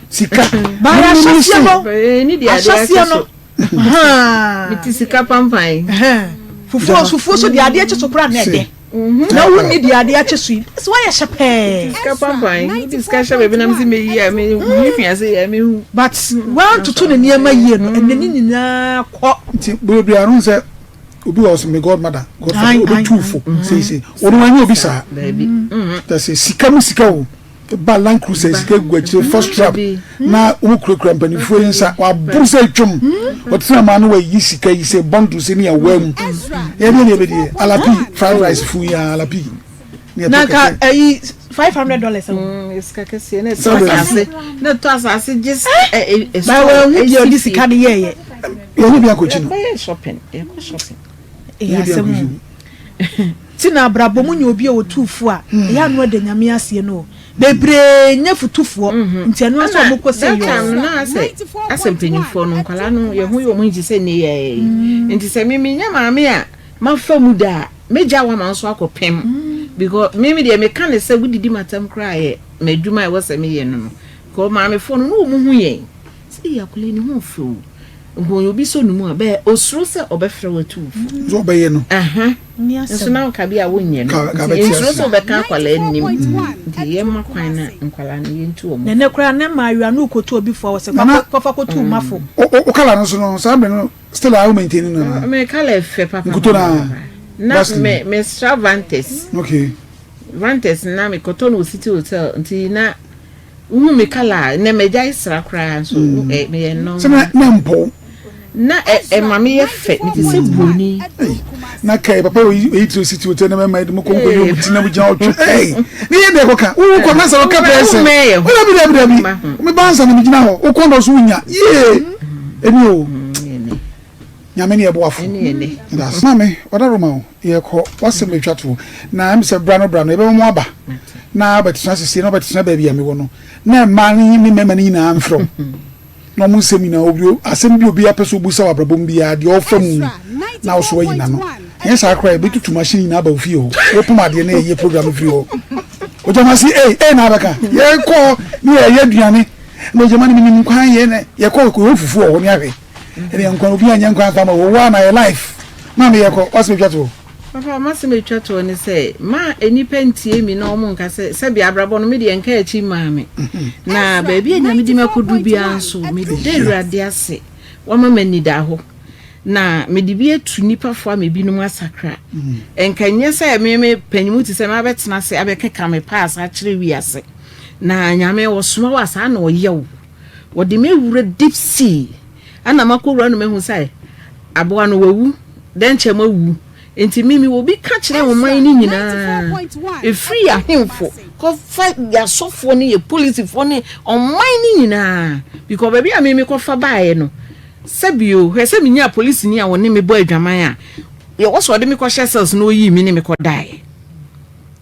Sika. Baayɛ ahyɛseɛ no, ahyɛseɛ no. Mete sika pampan. Fufuo fufuo so deɛ adeɛ kye so koraa na ɛdɛ. Mhm. Na wonni deɛ adeɛ akye so yi. Sɛ woayɛ hyɛ pɛɛ. Sika pampan. Wode sika hyɛ baabi na mese meyi a mehwehwɛ ase yɛ mehu. But woantoto ne nneɛma yie no ɛnɛ ne nyinaa kɔ. Nti bebree ano sɛ obi wɔ sɛ me godmother godfather obi tu fo seesei ɔno wanyɛ obi saa. Sɛ sika mu sika o. ba land cruiser sika gu akyire first trap na wɔn kurakura mpanimfoɔ yi nsa waboro sɛ atwam wɔtena maa no wɔayi sika yi sɛ bundle sɛ ne awaa mu yɛdeɛ ne yɛbɛdi alapi fried rice fun yi alapi na nka ayi. $500 o. Mm, sika kɛseɛ na ɛtɔ asase na ɛtɔ asase gye ɛ ɛ Ba wɔn ho deɛ ɔde sika no yɛɛyɛ. Yɛn ne bi akɔkyi no. Yɛkɔyɛ shopping yɛkɔ shopping. Ɛyɛ asɛm o. Ti na abrabɔ mu nyɛ obi a ɔtu fo a ɛyɛ ano ɛda nyame aseɛ no o. Bebree nyɛ futufoɔ nti ɛno ara sɛ ɔmo kɔ sɛ That time no yɔɔ. na asɛ asɛ mpanyinfoɔ no nkwadaa no yɛn ho yɛ wɔn nti sɛ ne yɛ nti sɛ me menya maame a mafa mu da a mɛgya wo ama wo nso akɔ pem because me me deɛ meka ne sɛ wodidi matam koraa yɛ m'adwuma a ɛwɔ sɛ meyɛ no no because maamefoɔ no na wɔn hu yɛn sɛ yɛ akwadaa yi ne ho ɔfɛ o nka ɔyɛ obi sɔ ne mu a bɛɛ osuro sɛ ɔbɛfrɛ wo atu wo fo. Nso ɔbɛyɛ no. Aha nso na ɔka bi a wonyɛ no nti nsuro sɛ wobɛka akwadaa anim nti yɛmma kwan na nkwadaa no yɛntu wɔn fo. Nɛnɛ koraa ne mmaayewa no rekɔtu obi fo a wɔsɛ kɔfa kɔtu mma fo. Wo kala no so no saa mmerɛ no still a wo maintain no anaa? Me kala ɛfɛ papa Nkuto no ara? Na me mesra Vantes. Okay. Vantes na mekɔtɔ no wɔ City Hotel nti na Wohu me colour a, nnɛ magyae sra koraa nso ɛ meyɛ normal. Sɛ na na mpɔw. Na ɛ ɛma meyɛ fɛ, mete sɛ buroni. Ei, na kɛɛ papa oyi oyi tiri ositi hotel na mɛma yɛde mo kɔnkɔ yi ɔmo ti na mo gyina hɔ twe. Ei, ne yɛ deɛ kɔka. Wo kɔ na sɛ ɔka pɛɛ sɛ. Wo O dabi dabi dabi. Me ba ansa na me gyina hɔ. Wo kɔn dɔ so wonya. Yee. Ɛni o. Nyame ne yɛ boafo. Medase. Maame, ɔdaroma o, yɛkɔ, w'asɛm betwa toɔ. Na ɛm sɛ bra no bra no, yɛbɛma mo aba. Na wabɛtena sesie, na wabɛtena baabi a mewɔ no. Na mmaa no ne mmarima no nyinaa mfrɛ wo. Na wɔn nsɛm nyinaa, obi, asɛm bi obiara pɛ sɛ obusa wɔ abrabɔ mu biara, deɛ ɔfa mu no, na wo so wayi n'ano. Ɛnyɛ saa koraa a, yɛbɛtutu machine nyinaa aba wo fie hɔ. Wopom adeɛ na yɛyɛ program firi hɔ. Ogyama se, ei, ei na abɛka. Yɛkɔ ne yɛyɛ aduane. Na ogyama no menim kwan yɛ na yɛkɔ kɔyɛ fufuo wɔ hɔ ne ahwɛ. Ɛdeɛ nkwa obi anyɛ nkwa mfa ma wo wo a na yɛ life maame yɛ kɔ wasɛm etwa toɔ. Papa masɛm etwa toɔ ne sɛ ma nnipa ntie mi na wɔn nka sɛ sɛbi abrabɔ no me deɛ nka akyi mmaa me na baabi a nyame di me akɔduru biara nso meda awurade ase wama m'anidahɔ na mede bi atu nnipa fo ama ebinom asakra nka nyɛ sɛ me me panyimu te sɛ mabɛtena ase abɛkeka me paas akyerɛ wiase na nyame ɔsoma wo a saa na ɔyɛ wo Wɔde me awura deep sea ɛna makɔwura no mahu sɛ aboa no wawu dɛnkyɛm awu nti me mewɔ bi ka kyerɛ ɔman no nyinaa ɛfiri yɛ ahemfo kɔfa yɛ asɔfoɔ ne yɛ polisifoɔ ne ɔman no nyinaa because baabi a me mekɔfa baeɛ no sɛbio hwɛ sɛ menya polisini a wɔne me bɔ adwaman a yɛwɔ sɛ ɔde me kɔhyɛ cells na ɔyii me ne me kɔdaeɛ.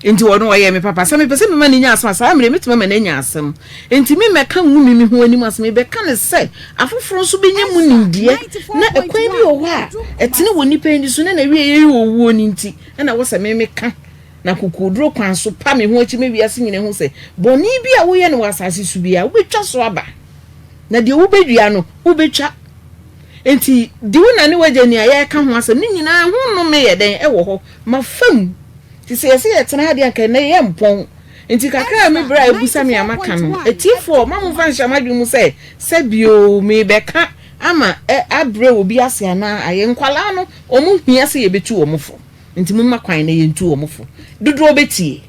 Enti ɔno ɔyɛɛ me papa. Sɛ mepɛ sɛ mema no nya asɛm a, saa mmerɛ yi mɛtumi ama no anya asɛm. Enti memmɛka ngu me me ho anim ase, mebɛka no sɛ afoforɔ nso bɛnya mu nimdeɛ. Na ɛkwan bi wɔ hɔ a ɛtene wɔ nnipa ani so na n'awieeɛ yɛ owuo no nti na ɛwɔ sɛ me meka, na akokoɔduro kwan so pa me ho akyi ma wiase nyinaa hu sɛ bɔne bi a woyɛ no wɔ asase so biara, wobɛtwa so aba, na deɛ wobɛdua no, wobɛtwa. Enti di wo na ne w'agya ni a yɛreka ho asɛm no nyinaa ho nnome yɛ dɛn wɔ hɔ ma fam. Nti sɛ yɛse yɛtena ha deɛ anka ɛnnɛ yɛmpɔn. Nti kakra a me berɛ a abusa me a maka no, atiefoɔ mma momfa nhyɛ mo adwene mu sɛ sɛbio merebɛka ama abrɛ obi ase anaa ayɛ. Nkwadaa no wɔn hia sɛ yɛbɛtu wɔn fo. Nti momma kwan na yɛntu wɔn fo. Dodoɔ bɛtie.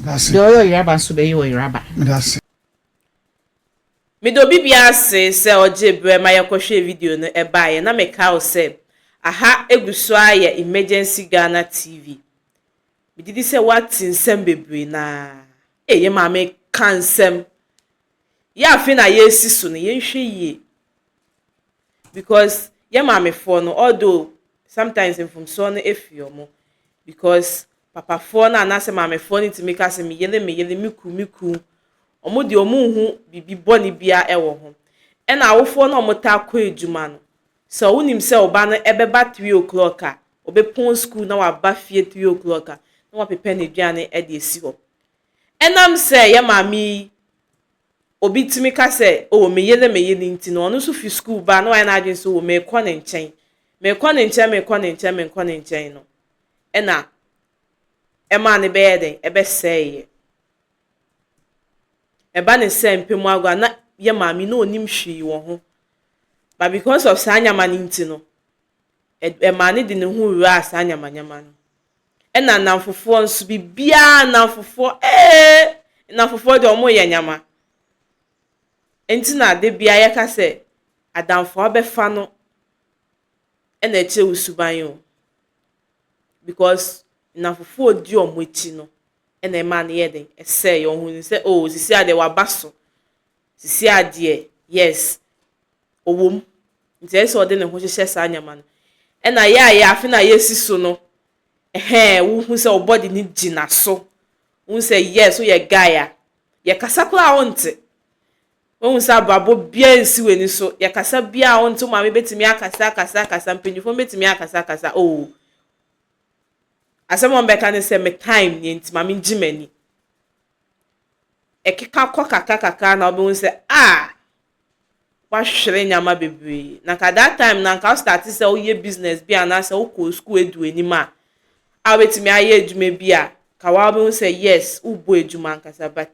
Deɛ ɔyɛ ɔyeraba nso bɛyɛ ɔyeraba. Meda obi biara ase sɛ ɔgyee berɛ ma yɛkɔhwɛɛ video no baeɛ na mekae wo sɛ aha gu so ara yɛ Emergency Ghana TV. Megye di sɛ woate nsɛm bebree no ara. Ei, yɛn maame ka nsɛm. Yɛ afe na yɛresi so no, yɛnhwɛ yie. Because yɛn maamefoɔ no, although sometimes mfomsoɔ no firi wɔn, because papafoɔ no anaasɛ maamefoɔ no tumi ka sɛ me yere, me yere, me kunu, me kunu. Wɔn deɛ wɔnhu biribi bɔne biara wɔ ho. Ɛna awofoɔ no a wɔtaa kɔ adwuma no, sɛ wonim sɛ wo ba no bɛba three o'clock a, ɔbɛpɔn sukuu na waba fie three o'clock a, na wapepɛ n'aduane de asi hɔ. Ɛnam sɛ yɛn maame yi, obi tumi ka sɛ, oh, me yere, me yere nti no, ɔno nso fi sukuu ba a, na wayɛ n'adwene sɛ, oh, merekɔ ne nkyɛn. Merekɔ ne nkyɛn, merekɔ ne nkyɛn, merekɔ ne nkyɛn no, ɛna ɛmaa no bɛyɛɛ dɛn? Ɛbɛsɛeɛ. Ɛba ne sɛ mpɛ mu agorɔ a na yɛ maame na ɔnim hwee wɔ ho. But because of saa nyama no nti no, ɛmaa no de ne ho wuraa saa nyama nyama no. Ɛna nnamfofoɔ nso biribiara nnamfofoɔ ee nnamfofoɔ deɛ wɔn yɛ nyama. Nti na da biara yɛka sɛ adamfo a wobɛfa no ɛna ɛkyerɛ wo suban o. Because nnamfofoɔ a ɔdi wɔn akyi no. na ɛmaa no yɛɛ dɛn? Ɛsɛeɛ. Ɔhunuu sɛ oh, sisi a deɛ waba so. Sisi a deɛ, yes, ɔwɔ mu. Nti ɛyɛ sɛ ɔde ne ho hyehyɛ saa nneɛma no. Ɛna yɛ a yɛ afe no a yɛsi so no, ɛhɛn, wohu sɛ wo body no gyina so. Wohu sɛ yes, woyɛ guy a, yɛkasa koraa a wonte. Wohu sɛ abrabɔ biara nsi w'ani so. Yɛkasa biara a wonte, wo maame bɛtumi akasa akasa akasa, mpanyinfoɔ bɛtumi akasa akasa, oh. Asɛm a wɔbɛka ne sɛ me time nie nti ma mengye m'ani. Ɛkeka kɔ kakra kakra na wobɛhu sɛ ah, woahwere nneɛma bebree. Na nka that time na nka wo start sɛ woyɛ business bi anaasɛ wokɔ school edu anim a, a wobɛtumi ayɛ adwuma bi a, ka waa wobɛhu sɛ yes, wobɔ adwuma ankasa, but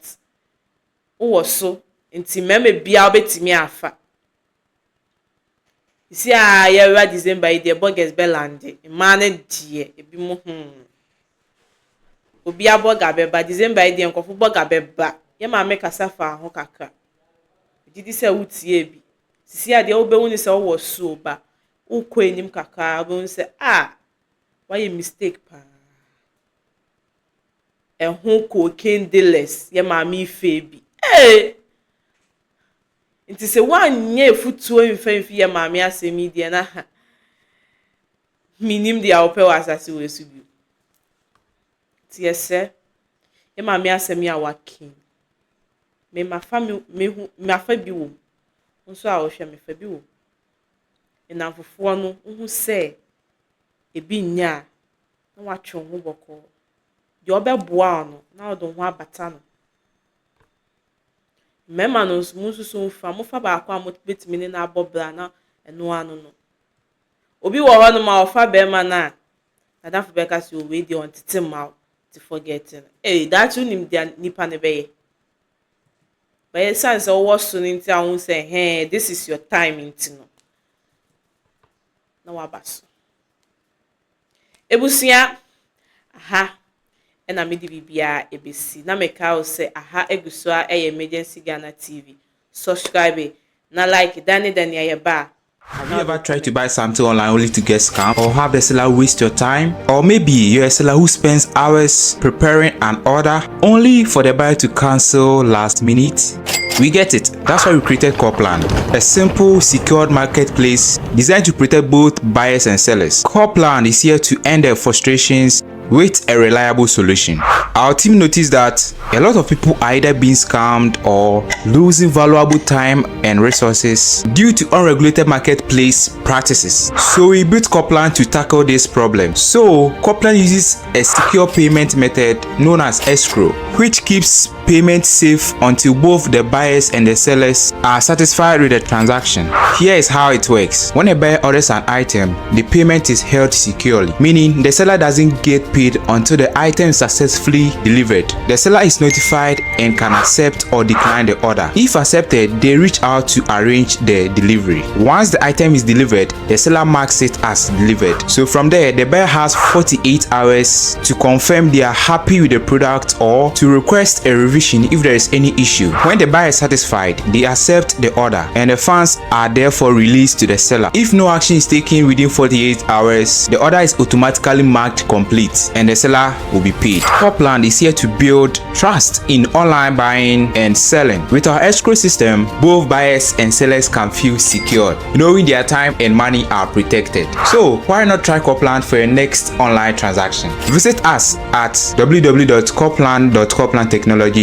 wowɔ so nti mmarima biara wobɛtumi afa. Sisi a yɛwura December yi deɛ, burgers bɛlande. Mmaa no deɛ, ebi mo Obiara burger bɛba. December yi deɛ, nkurɔfo burger bɛba. Yɛ maame kasa fa ho kakra. Megye di sɛ wotie bi. Sisi a deɛ wobɛhu ne sɛ wowɔ so ba wokɔ anim kakra, wobɛhu sɛ ah, wayɛ mistake paa. Ɛho cocaine dealers yɛ maame yi fɛ bi. Ee! Nti sɛ woanyɛ efutuo mfa mfi yɛ maame asɛm yi deɛ, na menim deɛ a wopɛ wɔ asase wɔ so bio. Nti yɛsrɛ, yɛ maame asɛm yi a waka yi, me mafa me mehu mafa bi wɔ mu. Wo nso a wohwɛ me, fa bi wɔ mu. Nnamfofoɔ no, wohu sɛ ebi nyɛ a, na watwe wo ho bɔkɔɔ. Deɛ ɔbɛboa wo no, na wode wo ho abata no. Mmarima no nso, mo nso so mfa mofa baako a mobɛtumi ne no abɔ bra na ɛno ano no. Obi wɔ hɔnom a ɔfa barima no a, n'adamfo bɛka sɛ, "O, wei deɛ ɔntete mma wo, nti forget no." Ee, daakye wonim deɛ nipa no bɛyɛ. Bɛyɛ siane sɛ wowɔ so no nti a wohu sɛ hɛn, this is your time nti no, na waba so. Ebusua, aha ɛna mede biribiara ebesi. Na meka wo sɛ aha egu so a ɛyɛ Emergency Ghana TV. Subscribe na like da ne da nea yɛba a. Have you ever tried to buy something online only to get scammed or have the seller waste your time? Or maybe you're a seller who spends hours preparing an order only for the buyer to cancel last minute? We get it. That's why we created Copland, a simple, secured marketplace designed to protect both buyers and sellers. Copland is here to end their frustrations with a reliable solution. Our team noticed that a lot of people are either being scammed or losing valuable time and resources due to unregulated marketplace practices. So we built Copland to tackle this problem. So Copland uses a secure payment method known as escrow, which keeps payment safe until both the buyers and the sellers are satisfied with the transaction. Here is how it works. When a buyer orders an item, the payment is held securely, meaning the seller doesn't get paid until the item is successfully delivered. The seller is notified and can accept or decline the order. If accepted, they reach out to arrange the delivery. Once the item is delivered, the seller marks it as delivered. So from there, the buyer has 48 hours to confirm they are happy with the product or to request a revision if there is any issue. When the buyer is satisfied, they accept the order and the funds are therefore released to the seller. If no action is taken within 48 hours, the order is automatically marked complete and the seller will be paid. Copland is here to build trust in online buying and selling. With our escrow system, both buyers and sellers can feel secured, knowing their time and money are protected. So why not try Copland for your next online transaction? Visit us at www.copland.coplandtechnologies.com.